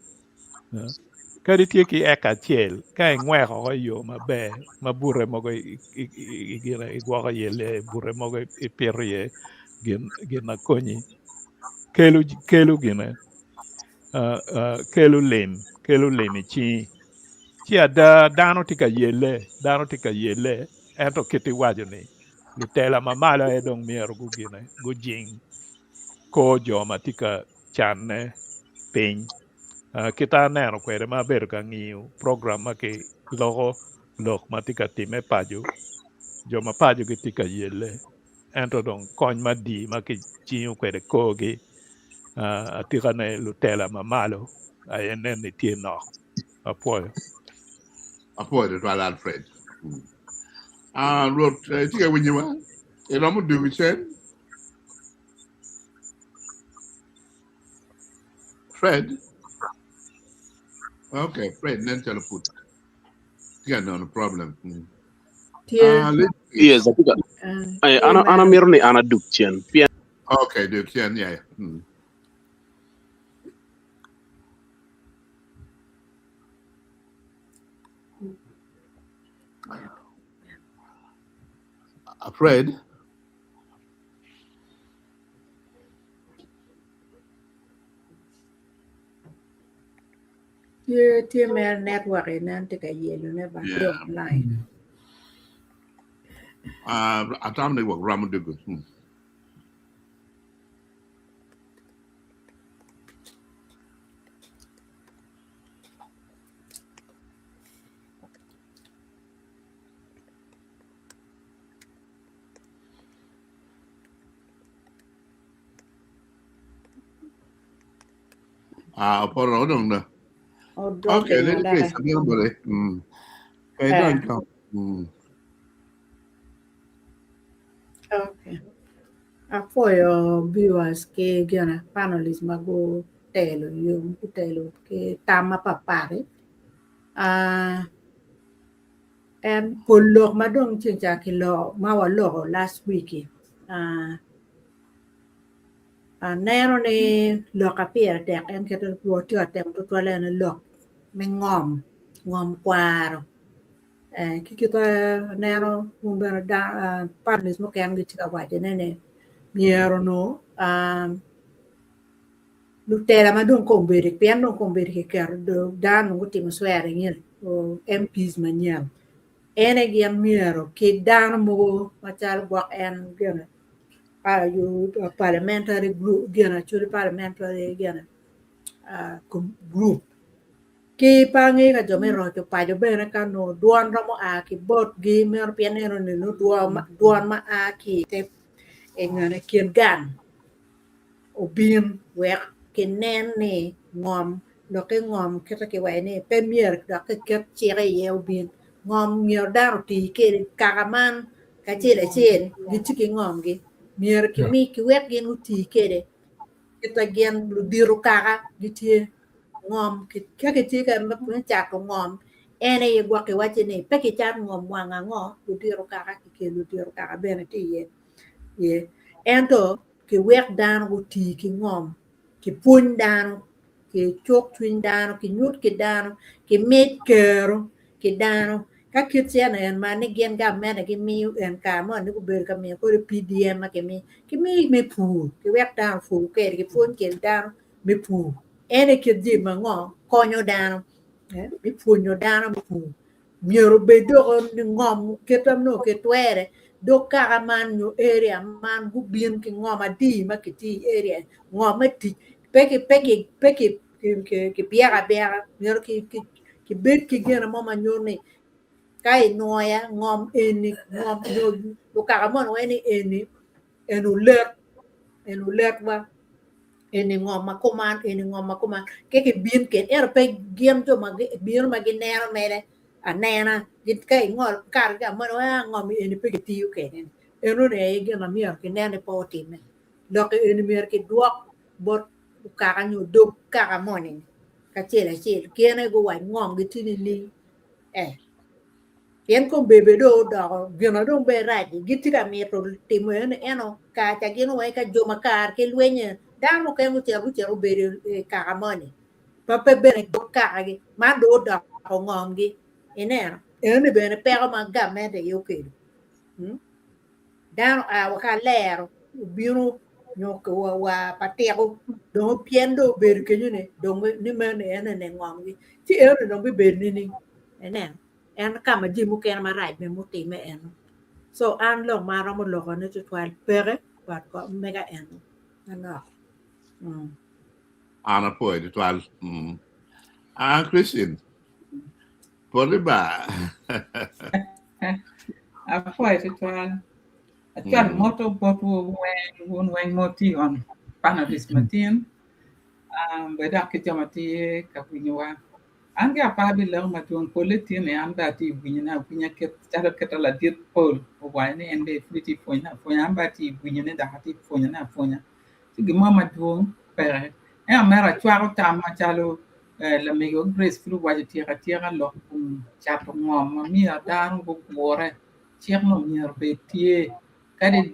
kadi tye ki eka acel ka ingweko oko i yo maber ma bute mogo igwoko iye lee bute mogo ipito iye gin na konyi kelo kelo gine kelo lim kelo lim i cingi ci ada dano tye ka yelle dano tye ka yelle ento kit iwaco ni lutela ma malo aye dong myero gugine gujing kor jo ma tye ka canne piny kita aneno kwede ma abedo ka ngiyo program ma kiloko lok ma tye ka timme paco jo ma paco gitye ka yelle ento dong kony madii ma kijingo kwede korgi atikane lutela ma malo aye nen ni tye nok apwoyo. Apwoyo tutwal Alfred. Ah, Rwot itye ka winyowa? Iromo dwogo cen? Fred? Okay, Fred nen calo pud tye ka nono problem. Tye. Ah, Yes, atye ka Ah, eh, an an amito ni an adug cen pien Okay, dug cen, yeah. yeah. Fred? Tye tye mere network inen tye ka yelo ne ba Yeah. tye online. Atamo ni wek romo dugu. Ah, opoto dong do. Odok Okay, i Lady adaka. Grace, abino boti. Okay, Eh. don't come. Okay. Apwoyo viewers ki gina panelists ma gutelo yo gutelo ki tam mapatpat. Ah, En pol lok ma dong ceng ca kiloko ma waloko last week-ki aneno ni lok ma pire tek en kit ma watye ka temo tutwal ene lok me ngom, ngom kwaro ki kit ma aneno wun bene panelist mukene gitye ka wacone ni myero onongo lutela ma dong kombeddi pien dong kombeddi kiketo dano dong gutimo swearing in MPs manyen en aye gin myero ki dano mogo macalo gwok en gine parliamentary group gin actually parliamentary gine group ki pe angeyo ka jo me roco paco bene ka nongo dwon romo a ki botgi meno pien enoni nongo dwon ma a ki i kin gang obin wek kinen ni ngom lokke ngom kite kiwaco ni pe myero dok kiket cik iye obin ngom myero dano oti kwede kaka man kacel acel gitye ki ngomgi myero kimi kiwek gin guti kwede kite gin ludito kaka gitye ngom ka kitye ka me cato ngom en aye gwok kiwaco ni pe kicat ngom wang ango ludito kaka kikelo ludito kaka bene tye iye ento kiwek dano guti ki ngom kipwony dano kicuk cwiny dano kinyut ki dano kimit kero ki dano ka kit cene en ma ni gin gamente gimiyo en kare moni ni gubedo ka miyo kodi PDM ma kimiyo kimiyo me pur kiwek dano opur kwede kipwony kwede dano me pur en aye kit jami ango konyo dano me pwonyo dano me pur myero obed doko ni ngom kit ma nongo kitwere dog kaka man nyo area man gubin ki ngom adi ma kitye i area ngom me tic pe kibyeko abyeka myero kibed ki gin mo ma nyuto ni ka inwoya ngom eni ngom nyo lukaka moni waco ni eni eni olet eni oletwa eni ngom ma kuman eni ngom ma kuman ka kibin kwede ento pe gin jo ma bino ma gineno mere anena ka ingolo ikato ki ka moni aa ngom eni pe kitiyo kwede enoni aye gin ma myero kinen ni pe otimme lok eni myero kidwok bot kaka nyo dog kaka moni kacel acel gin aye guwac ngom gitye nining ee Pien kombeddi dong odoko gin ma dong bene rac-ci, gitye ka mito timo eno ento kare ca gin weng ka jo ma kare ki lweny-nyi dano mukene gucito gucito gubedo i kaka moni ma pe bene dog kakagi man dong odoko ngomgi ineno enoni bene peko ma gamente aye okelo dano oa wa ka alero obino nyo wa pa tiko dong pien dong obedo kenyo-ni dong ni meno enoni ngomgi ci enoni dong bibedo nining ineno. En ka ma jami mukene marac bene mutimme eno. So an lok ma aromo lokone tutwal peke but mega eno manok. Mm. An apwoyo tutwal. Mm. Ah, Christine, poti ba. Apwoyo tutwal. Acwalo Mm. moto botwu weng, wun weng ma wutye on panelist matin. Um, bed dok ki jo ma tye ka winyowa. An ki apar biloko madwong pole tye ni an bene atye winyone awinya kit calo kita ladit Paul owaco ni en bene pud etye pwonyone apwonya an bene atye winyone dok atye pwonyone apwonya ci gin mo madwong peke ento mere acwako tam macalo lamego Grace pud owaco tyeka atyeka lok kom cato ngom ma myero dano gugure cik ma myero obed tye kadi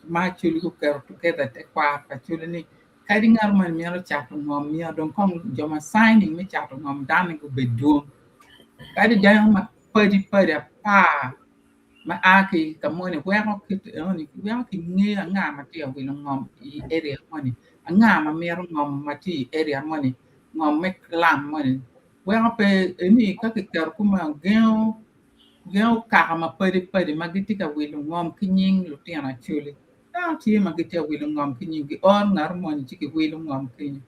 ma Acholi guketo together tekwaro pa Acholi ni Kadi ngat moni mito cato ngom myero dong kong jo ma signing me cato ngom dano gubed dwong. Kadi dano ma padi padi apar ma a ki ka moni weko kit enoni weko ki ngeyo anga ma tye ka wilo ngom i area moni anga ma mito ngom ma tye i area moni ngom me clan moni weko pe eni ka kiketo kumeno gengo gengo kaka ma padi padi ma gitye ka wilo ngom ki nying lutino acholi. Dano tye ma gitye ka wilo ngom ki nying gioro ngat moni ci giwilo ngom kenyo.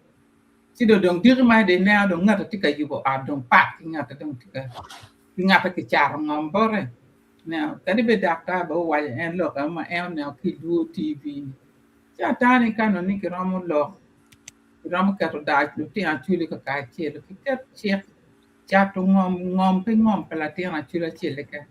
Ci dong dong diki ma dong ineno dong ngat tye ka yubo ot dong pat ki ngat dong tye ka ki ngat kicato ngom bote. Ineno kadi bed daktar bene owaco en lok eno ma en oneno ki i dwo TV ni. Ci ata ni ka nongo ni kiromo lok kiromo keto dac lutino acwali kakacel kiket cik cato ngom ngom pe ngom pa latin acwali acel keken.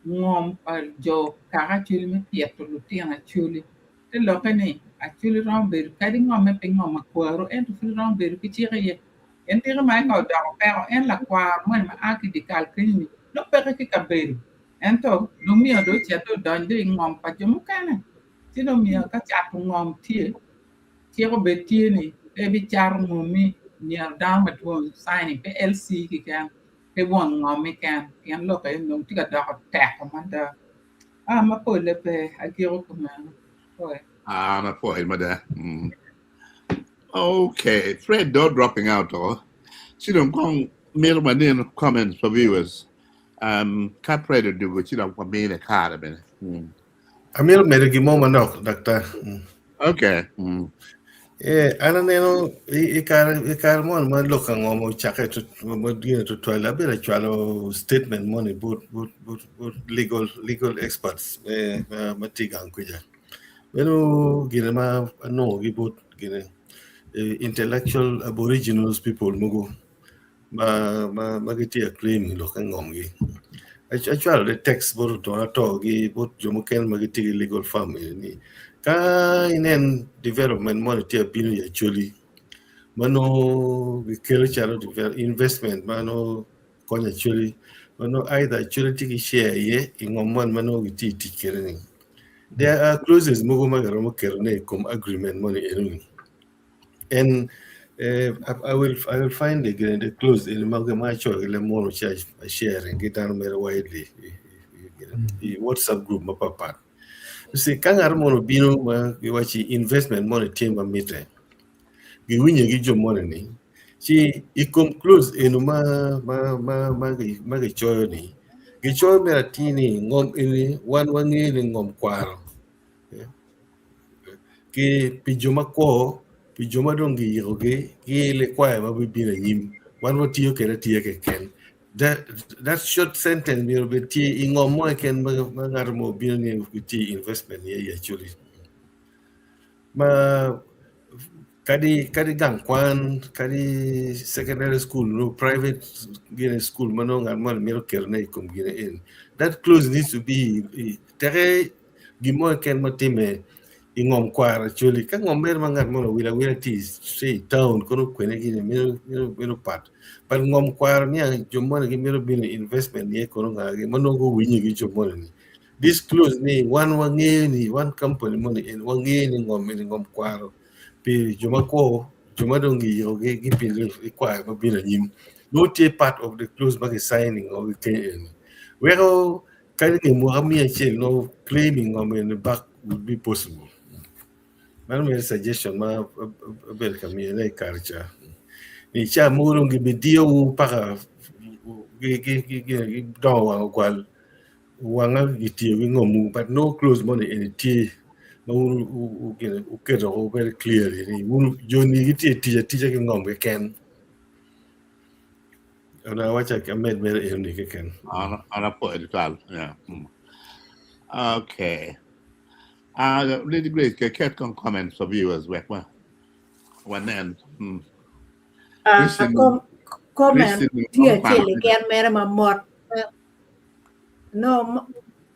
Ngom pa jo kaka acholi me pito lutino acholi. Te lokke ni acholi romo bedo kadi ngomme pe ngom akwaru ento pud romo bedo ki cik iye. En tiko ma ka odoko peko en lakwaro moni ma a ki i dye kal kenyo-ni Nongo peke ki kabedo ento dong myero dong ocit dong odony dong i ngom pa jo mukene ci dong myero ka cato ngom tye cik obed tye ni pe ibicato ngomi myero dano madwong signing pe LC keken pe won ngom keken pien lok eni dong tye ka doko tek mada aa ma pole pe agiko kumeno. An apwoyo mada. Okay, Fred do dropping out o. Ci dong kong mito waneno comments pa viewers. Um, ka Fred odugo ci dong wamine kare bene. Amito medo gin mo manok, daktar. Okay. Eh, an aneno i i kare i kare moni ma lok ka ngom ocakke tut- ma gine tutwal abedo acwalo statement moni bot bot bot bot legal legal experts me ma ma tye gang kuca. Meno gine ma anongo ki bot gine intellectual aboriginals people mogo ma ma ma gitye ka claim lok me ngomgi. Acwalo de text bot otona to ki bot jo mukene ma gitye ki legal firm eni ni ka inen development moni tye ka bino i Acholi ma nongo gikelo calo investment ma nongo konyo Acholi ma nongo either Acholi tye ki share iye i ngom moni ma nongo gitye ka tic kwede ni there are clauses mogo ma kiromo ketone i kom agreement moni enoni and I will I will find the, the clause in ma ma acoyo ki leb munu ci I sharing ki dano mere widely i WhatsApp group mapat pat. You see, ka ngat moni obino ma giwaci investment moni tye ma mitte giwinyo ki jo moni ni ci i kom clause eno ma ma ma ma ma gicoyo ni gicoyo mere atir ni ngom eni wan wangeyo ni ngom kwaro ki pi jo ma kwo pi jo ma dong giyikogi ki likwayo ma bibino anyim wan watiyo kwede atiya keken that that short sentence myero obed tye i ngom mo keken ma ma ngat mo obino ni tye investment iye i Acholi ma kadi kadi gang kwan kadi secondary school no private gine school ma nongo ngat moni mito ketone i kom gine eni that clause needs to be teke gin mo keken ma timme i ngom kwaro Acholi ka ngom mere ma ngat moni owilo awila tye i town kono kwene gini meno meno pat but ngom kwaro niya jo moni gimito bino investment iye kono ngagi ma nongo guwinyo ki jo moni ni this clause ni wan wangeyo ni wan company moni eni wangeyo ni ngom eni ngom kwaro pi jo ma kwo jo ma dong giyikogi gi pi likwayo ma bino anyim nongo tye part of the clause ma gi signing o ki eni weko kadi nge mwaka 100 no claiming ngom eni back would be possible. Mano mere suggestion ma abedo ka miyone i kare ca ni ca mogo dong gibidiyowu paka gidongo wang ogwal wanga gitiyo ki ngomwu but no clause moni eni tye ma wun wuketo very clearly ni wun joni gitye tic atica ki ngom keken. Ana awaco amed mere eni keken. An apwoyo tutwal. Yeah. Okay. Lady Grace, ket kong comments for viewers wek wa wanen. Comment tye acel keken mere ma mot. No,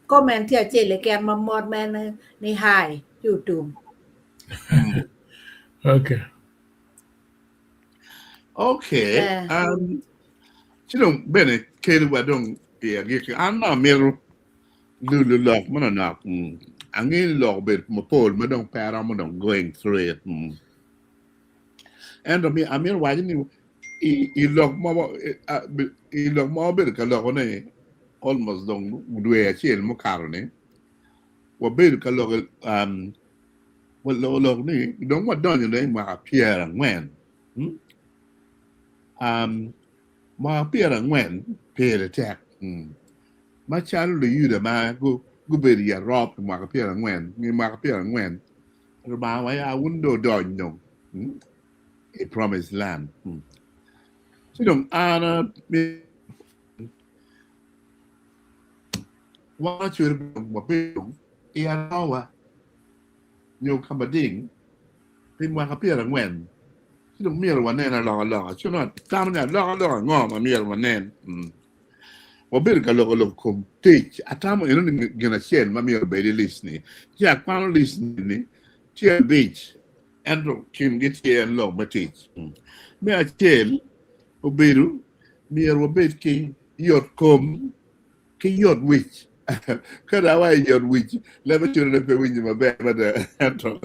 comment tye acel keken ma mot mere ni hi ci otum. Okay. Okay. Ci dong bene kelo wa dong i agikki. An ma amito lulo lok manonok. Angeyo ni lok obedo mapol ma dong pe aromo dong going through it. Ento amito waco ni i lok ma i lok ma wabedo ka loko ni almost dong dwe acel mukato ni wabedo ka loko waloko lok ni dong wadonyo dong i mwaka 40. Mwaka 40 pire tek. Macalo Luyuda ma gubedo i Arop i mwaka 40, nge mwaka 40, Lubanga wa ya wun dong odony dong i promised land. Ci dong an wan acwero wabedo i arowa nyo ka mading pi mwaka 40 ci dong myero wanen alokaloka. Ci dong atamo ni alokaloka ango ma myero wanen? Wabedo ka loko lok kom tic. Atamo eno ni gin acel ma myero obed i list ni. Ci akwano list ni tye 5 ento kingi tye en lok me tic. Me acel obedo myero wabed ki yot kom. Ki yot wic. Ka dong awaco yot wic, leb acwalone pe winyo maber mada. Ento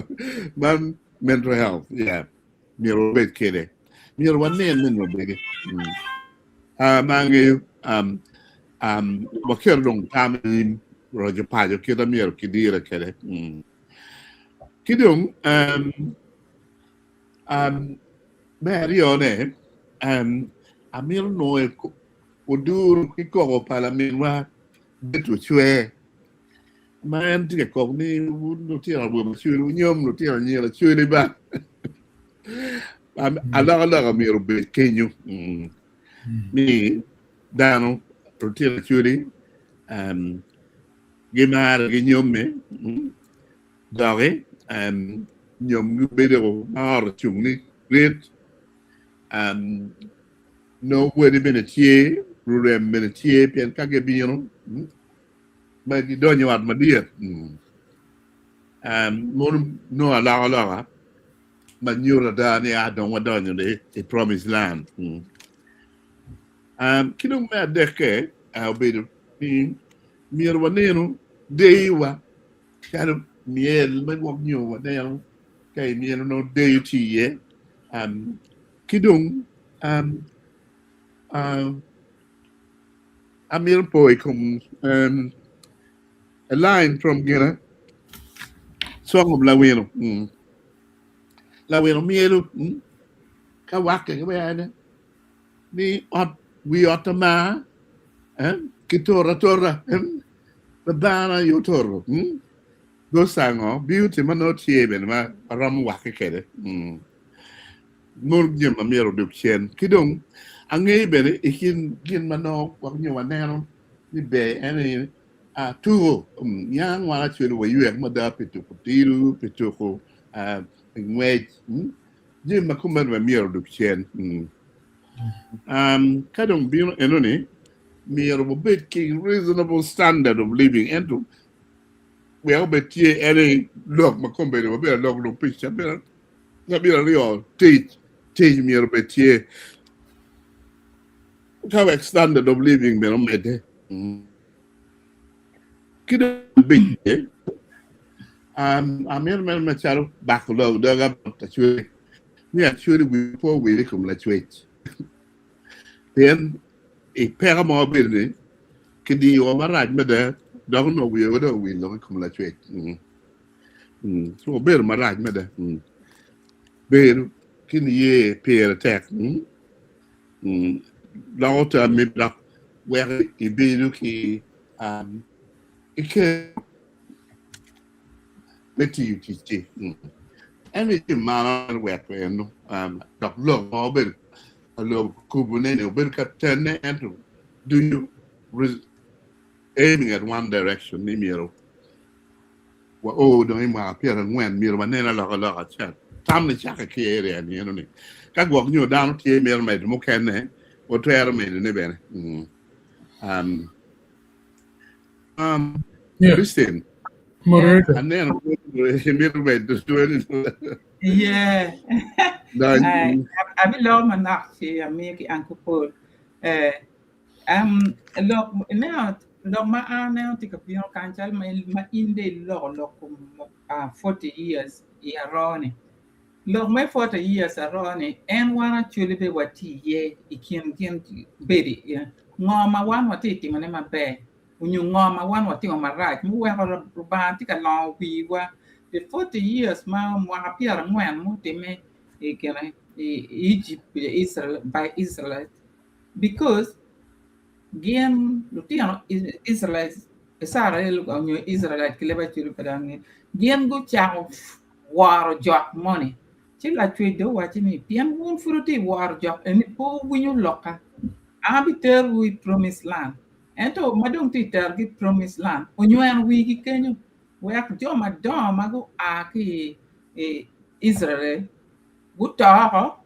man mental health, yeah, myero wabed kwede. Myero wanen ni wabedi. Mm. Ah, ma angeyo, um, um, waketo dong tam i nyim roco paco kit ma myero kidire kwede. Mm. Ki dong, um, um, me aryone, um, amito nongo Oduro ki koko pa laminwa Betty Ocwer ma en tye ka kok ni wun lutino awobe acwele wunyom lutino anyira acwele ba. Alokaloka myero obed kenyo ni dano lutino acwele gimare ginyomme doki nyomgi bedo ma ot ocung ni rit. Nongo wadi bene tye, lurem bene tye, pien ka gibino ma gidonyo i ot madit, mono nongo alokaloka ma nyuto ada ni a dong wadonyo i promise land. Ki dong me adekke obedo ni myero wanenu deyowa calo myel ma gwok nyo waneno ka imyelo nongo deyo tye iye. Ki dong, amito po i kom a line from gina Song of Lawino. Lawino myelo ka wakke ki wene ni ot wi ot amar ki tora tora babana aye otoro. Gosango beauty ma nongo tye bene ma waromo wakke kwede. Mono jami ma myero odog cen. Ki dong angeyo bene i kin gin ma nongo gwok nyo waneno ni ber en aye tuko. Niang wan acwalo waywek mada pi tuko odilo, pi tuko ngwec, jami ma kumeno bene myero odog cen. Ka dong bino enoni myero wabed ki reasonable standard of living ento wek obed tye en aye lok ma kombeddi wabedo alok lok pi Cabit aryo, tic, tic myero obed tye ka wek standard of living bene omedde. Ki dong abic, amito mere macalo bako lok doga bot Lacwec ni acwali wi pe owil i kom Lacwec pien i peko ma wabedo ni kidiyowa marac mada dok onongo wiwa dong owil lok i kom Lacwec. Obedo marac mada. Bedo ki niye pire tek. Loko tammi dok weko ibedo ki kero me tiyo ticci. Ento i mano weko eno dok lok ma obedo ka kubone-ni obedo ka tenne ento ducu aiming at one direction ni myero Wa oo dong i mwaka pyerangwen myero wanen alokaloka acel. Tam ni cakke ki i area ni eno ni ka gwok nyo dano tye mito medo mukene watwero medo ne bene. Um, um, Yeah. Christine, Moderator. aneno imito medo twoni. Yeah. Dony. Ai, abiloko manok ci amiyo ki Uncle Paul. Eh, Um, lok ineno lok ma an aneno tye ka bino kany calo ma ma in dong iloko lok kom uh, 40 years i aroo-ni. Lok me 40 years aroo-ni en wan actually be watye iye i kin gin bedo iye. Ngo ma wan watye ka timone maber onyo ngo ma wan watimo marac muweko Lubanga tye ka longo wiwa. The 40 years ma mwaka pyerangwen mutimme i kine i Egypt, Israel, by Israelite Because gin lutino Israel nyo Israelite ki leb acwali pa dano ni gin gucako woro jok moni ci lacwec dong owacci ni pien wun pud wutye ka woro jok eni pe wuwinyo lokka an abiterowu i promise land ento ma dong tye ka terogi i promise land onyweno wigi kenyo wek jo madongo ma gua ki i Israel guto oko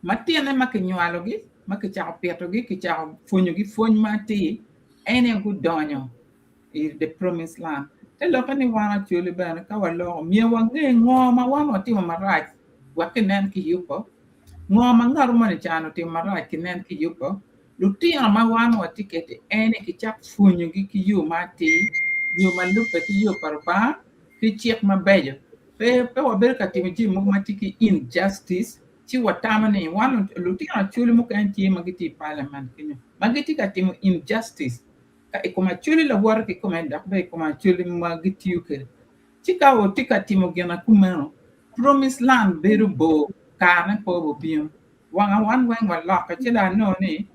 Matine ma kinywalogi, ma kicako pitogi, kicako pwonyogi pwony ma atir, en aye gudonyo i the promised land. Te lokke ni wan Acholi bene ka waloko myero wange ngo ma wan watimo marac wek kinen kiyubo, ngo ma ngat moni can otimo marac kinen kiyubo. Lutino ma wan watye kwede eni kicak pwonyogi ki yo ma atir, yo ma lubbe ki yo pa Lubanga ki cik mabeco. Pe pe wabedo ka timo jami mogo ma tye ki injustice ci watamo ni wan lutino acholi mukene tye ma gitye i parliament kenyo ma gitye ka timo injustice ka i kom acholi lawote kikome dok bene i kom acholi ma gitiyo kwede. Ci ka watye ka timo gin ma kumeno promise land bedo bor karene pe obibino. Wanga wan weng walokke ci dong anongo ni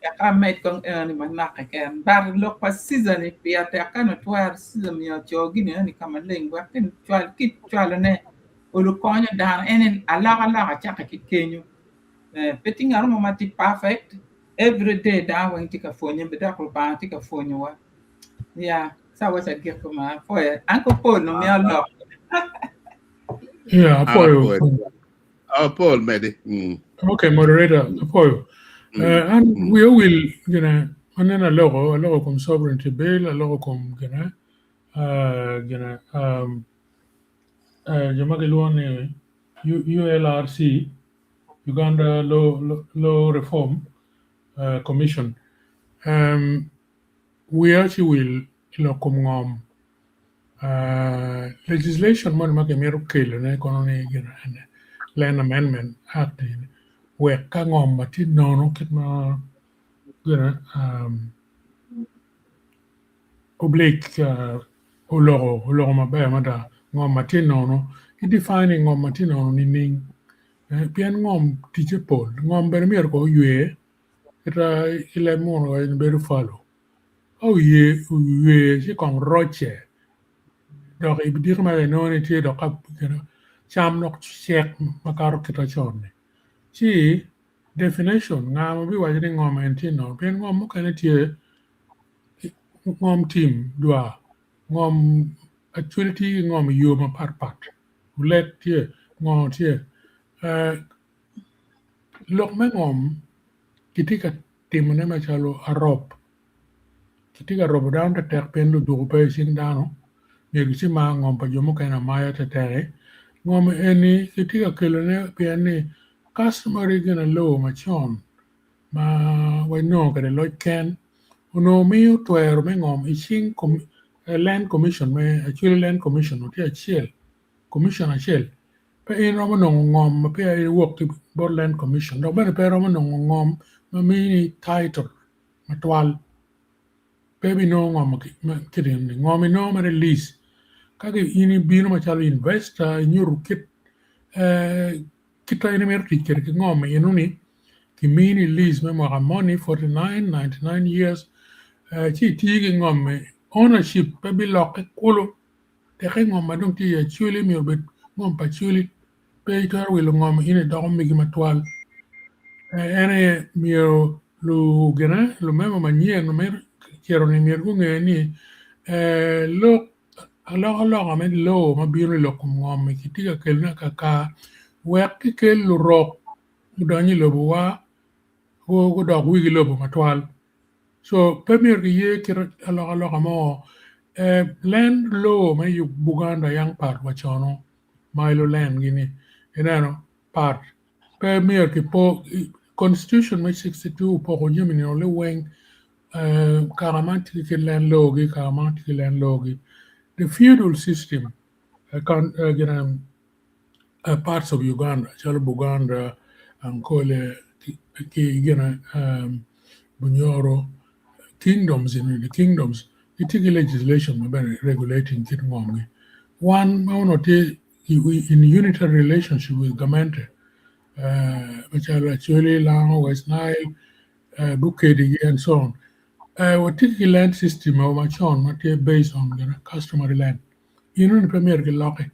eka amed kong enoni manok keken. But lok pa Caesar ni pire tek ka nongo twero Caesar myero oco gin enoni ka maleng wek ki cwalone olo konyo dano en alokaloka cakke ki kenyo. Pe tye ngat mo ma tye perfect everyday dano weng tye ka pwonye dok Lubanga tye ka pwonyowa. Yeah, ca waco agik kuman apwoyo. Uncle Paul nongo mito lok. Yeah, apwoyo. Oh, Paul medi. Mm. Okay, moderator, apwoyo. An wiya owil gine aneno aloko, aloko kom sovereignty bill, aloko kom gine, gine jo ma gilwongo ni ULRC, Uganda Law, Law Reform Commission. Wiya ci wil i lok kom ngom. Legislation moni ma kimito kelone kono ni gin ene Land Amendment Act eni wek ka ngom ma tye nono kit ma gine oblique oloko oloko maber mada ngom ma tye nono i defining ngom ma tye nono nining pien ngom ticce pol ngom bene myero kong oywe kita i leb munu en bedo fallow Ka oywe ci kong rocce dok i diko ma inongo ni tye dok cam dok cek makato kite con-ni ci definition nga ma biwaco ni ngom eni tye nono pien ngom mukene tye ngom tim dwar ngom actually tye ki ngom i yo mapatpat olet tye ngo tye lok me ngom kitye ka timone macalo arop. Kitye ka robo dano tetek pien luduku pe i cing dano myero gicimar ngom pa jo mukene amaya tetek-ki. Ngom eni kitye ka kelone pien ni customary gin law macon ma wanongo kwede loc ken onongo miyo twero me ngom i cing land commission me Acholi land commission tye acel commission acel Pe in iromo nongo ngom ma peya iwok ki bot Land Commission dok bene pe iromo nongo ngom ma mini title matwal. Pe ibinongo ngom ma kit eni. Ngom inongo mere lease. Ka in ibino macalo investor inyuto kit kit ma in imito tic kwede ki ngom enoni kimini lease me mwaka moni 49, 99 years ci itiyo ki ngom-mi ownership pe bilokke kulu. Teke ngom ma dong tye i Acholi myero obed ngom pa Acholi, pe itwero wilo ngom in idoko megi matwal. En aye myero lugine lumema manyen ma mito cito ni myero gunge ni lok alokaloka me law ma bino i lok kom ngom-mi kitye ka kelone kakar wek kikel lurok gudony i lobowa gudok wigi lobo matwal. So pe myero kiye kit alokaloka mo. Land law me Buganda yang pat wa cono mailo land gini ineno pat pe myero kipo constitution me 62 opoko jami ni liweng kaka man tye ki land law gi kaka man tye ki land law gi the feudal system parts of Uganda calo Buganda, Ankole ki gine Bunyoro kingdoms in the kingdoms gitye ki legislation ma bene regulating kit ngomgi. Wan ma onongo tye in unitary relationship with gamente macalo Acholi, Lango, West Nile, Bukedi and so on. Watye ki land system macon ma tye based on customary land. Enoni pe myero giloki.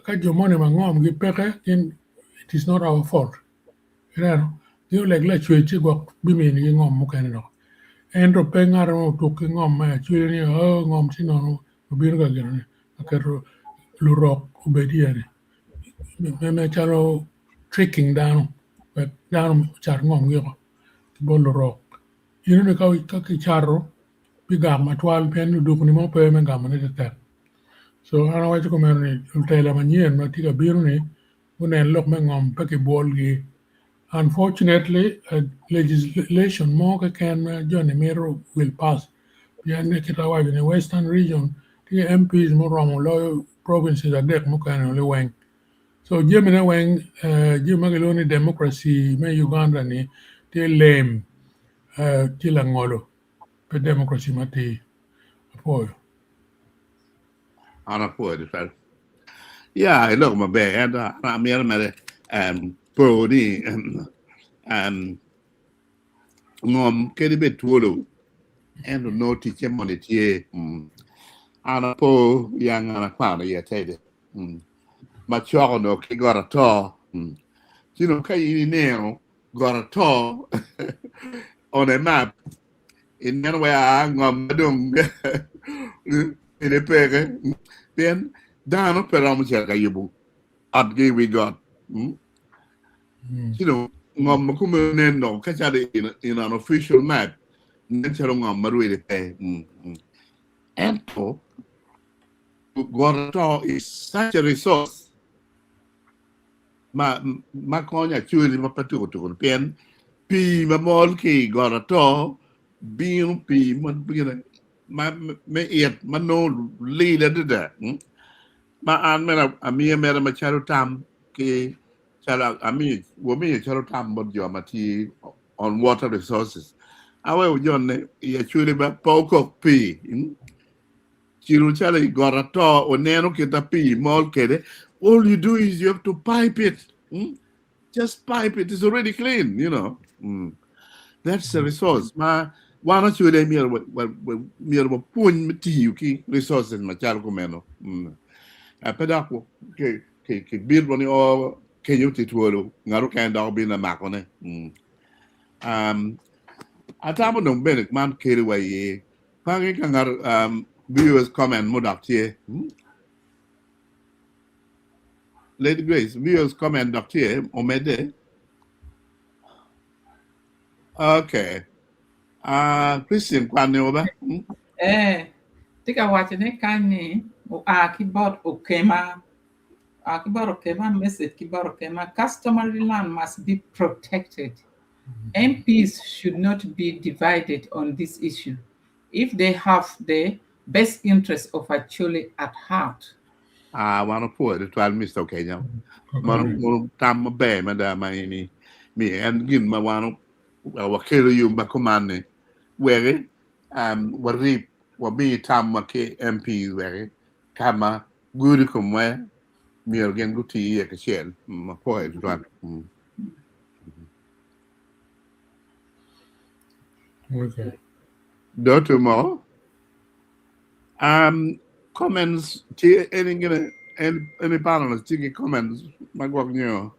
Ka jo moni ma ngomgi peke gin it is not our fault. Ineno? Gin oleg lacwec ci gwok biminigi ngom mukene dok. Ento pe ngat mo otuk ki ngom me acwele ni oh ngom ci nono obino ka gino ni oketo lurok obed iye ni. Me calo tricking dano wek dano ocat ngomgi oko ki bot lurok. Enoni ka kicato bigak matwal pien ludukuni mo pe me gamone tetek. So an awaco kumeno ni lutela manyen ma tye ka bino ni gunen lok me ngom pe kibwolgi. Unfortunately, legislation mo keken ma joni mito will pass pien ni kit awaco ni Western Region tye MPs muromo loyo provinces adek mukene liweng. So jamine weng jami ma kilwongo ni democracy me Uganda ni tye lame tye langolo pe democracy matir. Apwoyo. An apwoyo tutwal. Ya, iloko maber ento an amito mere po ni ngom kadi bed twolo ento nongo ticce moni tye. An apo yang an akwano iye tede ma cok onongo ki got ato. Ci dong ka in ineno got ato on a map ineno wai aa ngom ma dong ene peke pien dano pe romo cito ka yubo otgi i wi got. Ci dong ngom ma kome nen dong ka calo in an official map nen calo ngom ma rwede pe. Ento got ato is such a resource ma ma konyo acholi ma pe tuko tuko pien pii ma mol ki i got ato bino pii ma ma me it ma nongo lil adada ma an mere amiyo mere macalo tam ki calo amiyo wamiyo calo tam bot jo ma tye on water resources aweko jone i acholi ba pe okok pii Ciro calo i got ato oneno kit ma pii mol kwede, all you do is you have to pipe it. Just pipe it, it's already clean, you know. That's a resource ma wan Acholi myero myero wapwony me tiyo ki resources macalo kumeno. Pe dok kibitwa ni o kenyo tye twolo ngat okene dok obino makone. Atamo dong bene man keliwa iye Pangi ka ngat viewers comment mo dok tye. Lady Grace, viewers comment dok tye omedde. Okay. Christian kwan ni oba. Eh, tye ka waco ni kany ni oa ki bot okema. Oa ki bot okema, message ki bot okema. Customary land must be protected. MPs should not be divided on this issue if they have the best interest of Acholi at heart. Ah, wan opwoyo tutwal Mr. Okenya. Mano mano tam maber mada ma in mi en gin ma wan wakelo yub ma kuman ni weki warib wami tam wa ki MPs weki ka ma gudo i komwa myero gin guti iye kacel. Apwoyo tutwal. Okay. Dr. Mo, comments, tye any gonna any panelists tye ki comments ma gwok nyo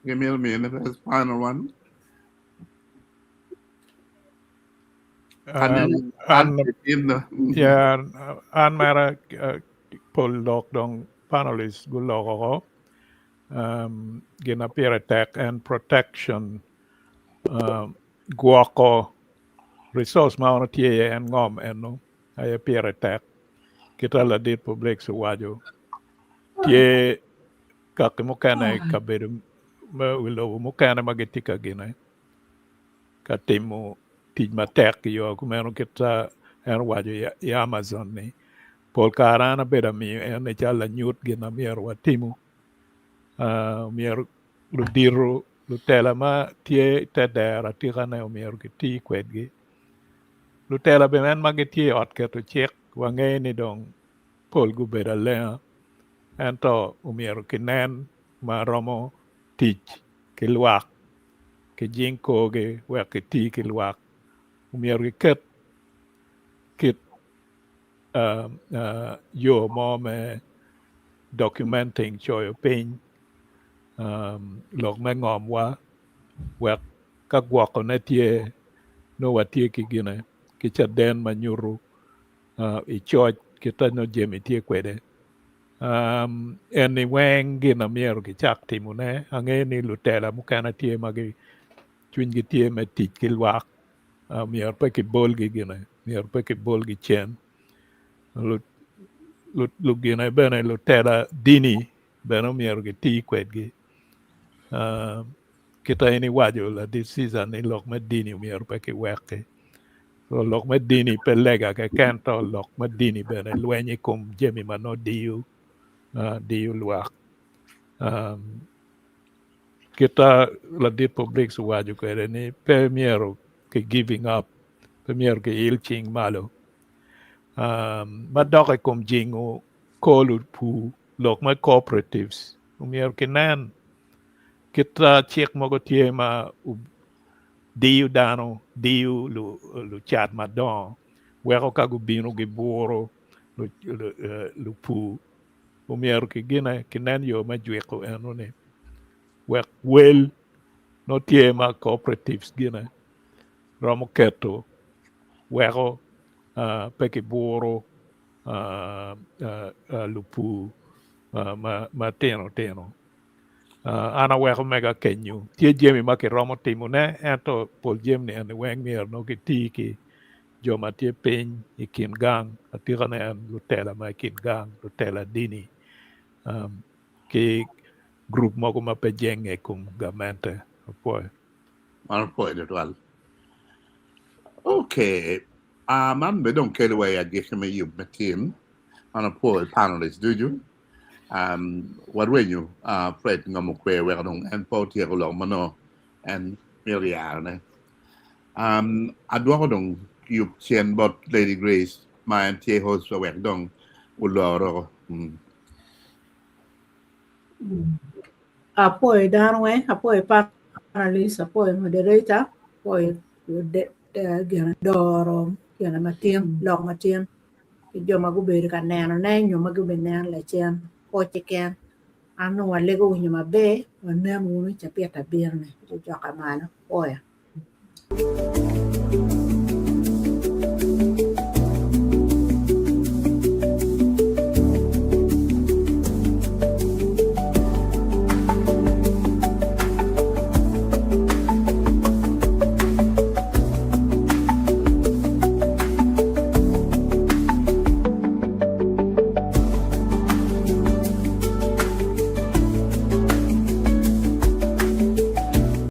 gimito miyone first final one. An yeah, an mera pol lok dong panelists guloko ko. Um, gin ma pire tek en protection um, gwoko resource ma ono tye iye en ngom eno aye pire tek kita ladit Publix owaco tye kaki mukene i kabedo me wi lobo mukene ma gitye ka gine ka timo tic matek i yo kumeno kita en owaco i Amazon ni Pol kare an abedo amiyo en ni calo lanyut gin ma myero watimo. Myero ludito lutela ma tye i te dero atikane myero giti kwedgi. Lutela bene en ma gitye i ot keto cik wangeyo ni dong pol gubedo alenga ento myero kinen ma romo tic ki lwak kijing korgi wek giti ki lwak. Myero giket kit yo mo me documenting coyo piny lok me ngomwa wek ka gwokone tye nongo watye ki gine ki caden ma nyuto i coc kit ma nongo jami tye kwede eni weng gin ma myero kicak timone angeyo ni lutela mukene tye ma cwinygi tye me tic ki lwak myero pe kibolgi gine myero pe kibolgi cen. Lugine bene lutela dini bene myero giti kwedgi. Kita in iwaco ladit Caesar ni lok me dini myero pe kiweki. So lok me dini pe lega keken to lok me dini bene lweny i kom jami ma nongo diyo uh, diyo lwak. Um, kita ladit Publix owaco kwede ni pe myero ki giving up, pe myero ki il cing malo. Um, ma dok i kom jingo kor lupur lok me cooperatives myero kinen kit cik mogo tye ma diyo dano diyo lucat madongo weko ka gubino giburo lupur omyero kinen yo me jwiko enoni wek wel nongo tye ma cooperatives gine romo keto weko pe kiburo lupur matino tino. An aweko mega kenyo tye jami ma kiromo timone ento pol jami eni weng myero nongo kiti ki jo ma tye piny i kin gang atikane en lutela ma i kin gang lutela dini ki gurup mogo ma pe jenge i kom gamente. Apwoyo. Man apwoyo tutwal. Okay. Uh, man bene dong kelo wa i agikki me yub me tim. Man apwoyo panelists ducu. Um, warwenyo uh, Fred Ngomo Kwer weko dong en pe otyeko lok ma nongo en mito yarone. Um, adwoko dong yub cen bot Lady Grace ma en tye host wek dong oloro. Mm. Apwoyo dano weng, apwoyo panelist, apwoyo moderator, apwoyo gine doro gine matin, lok matin ki jo ma gubedo ka nenone nyo ma gubineno lacen pwoc keken. An dong walego winyo maber, wanen wunu i cabit abiro-ni. Ci joka malo, apwoyo.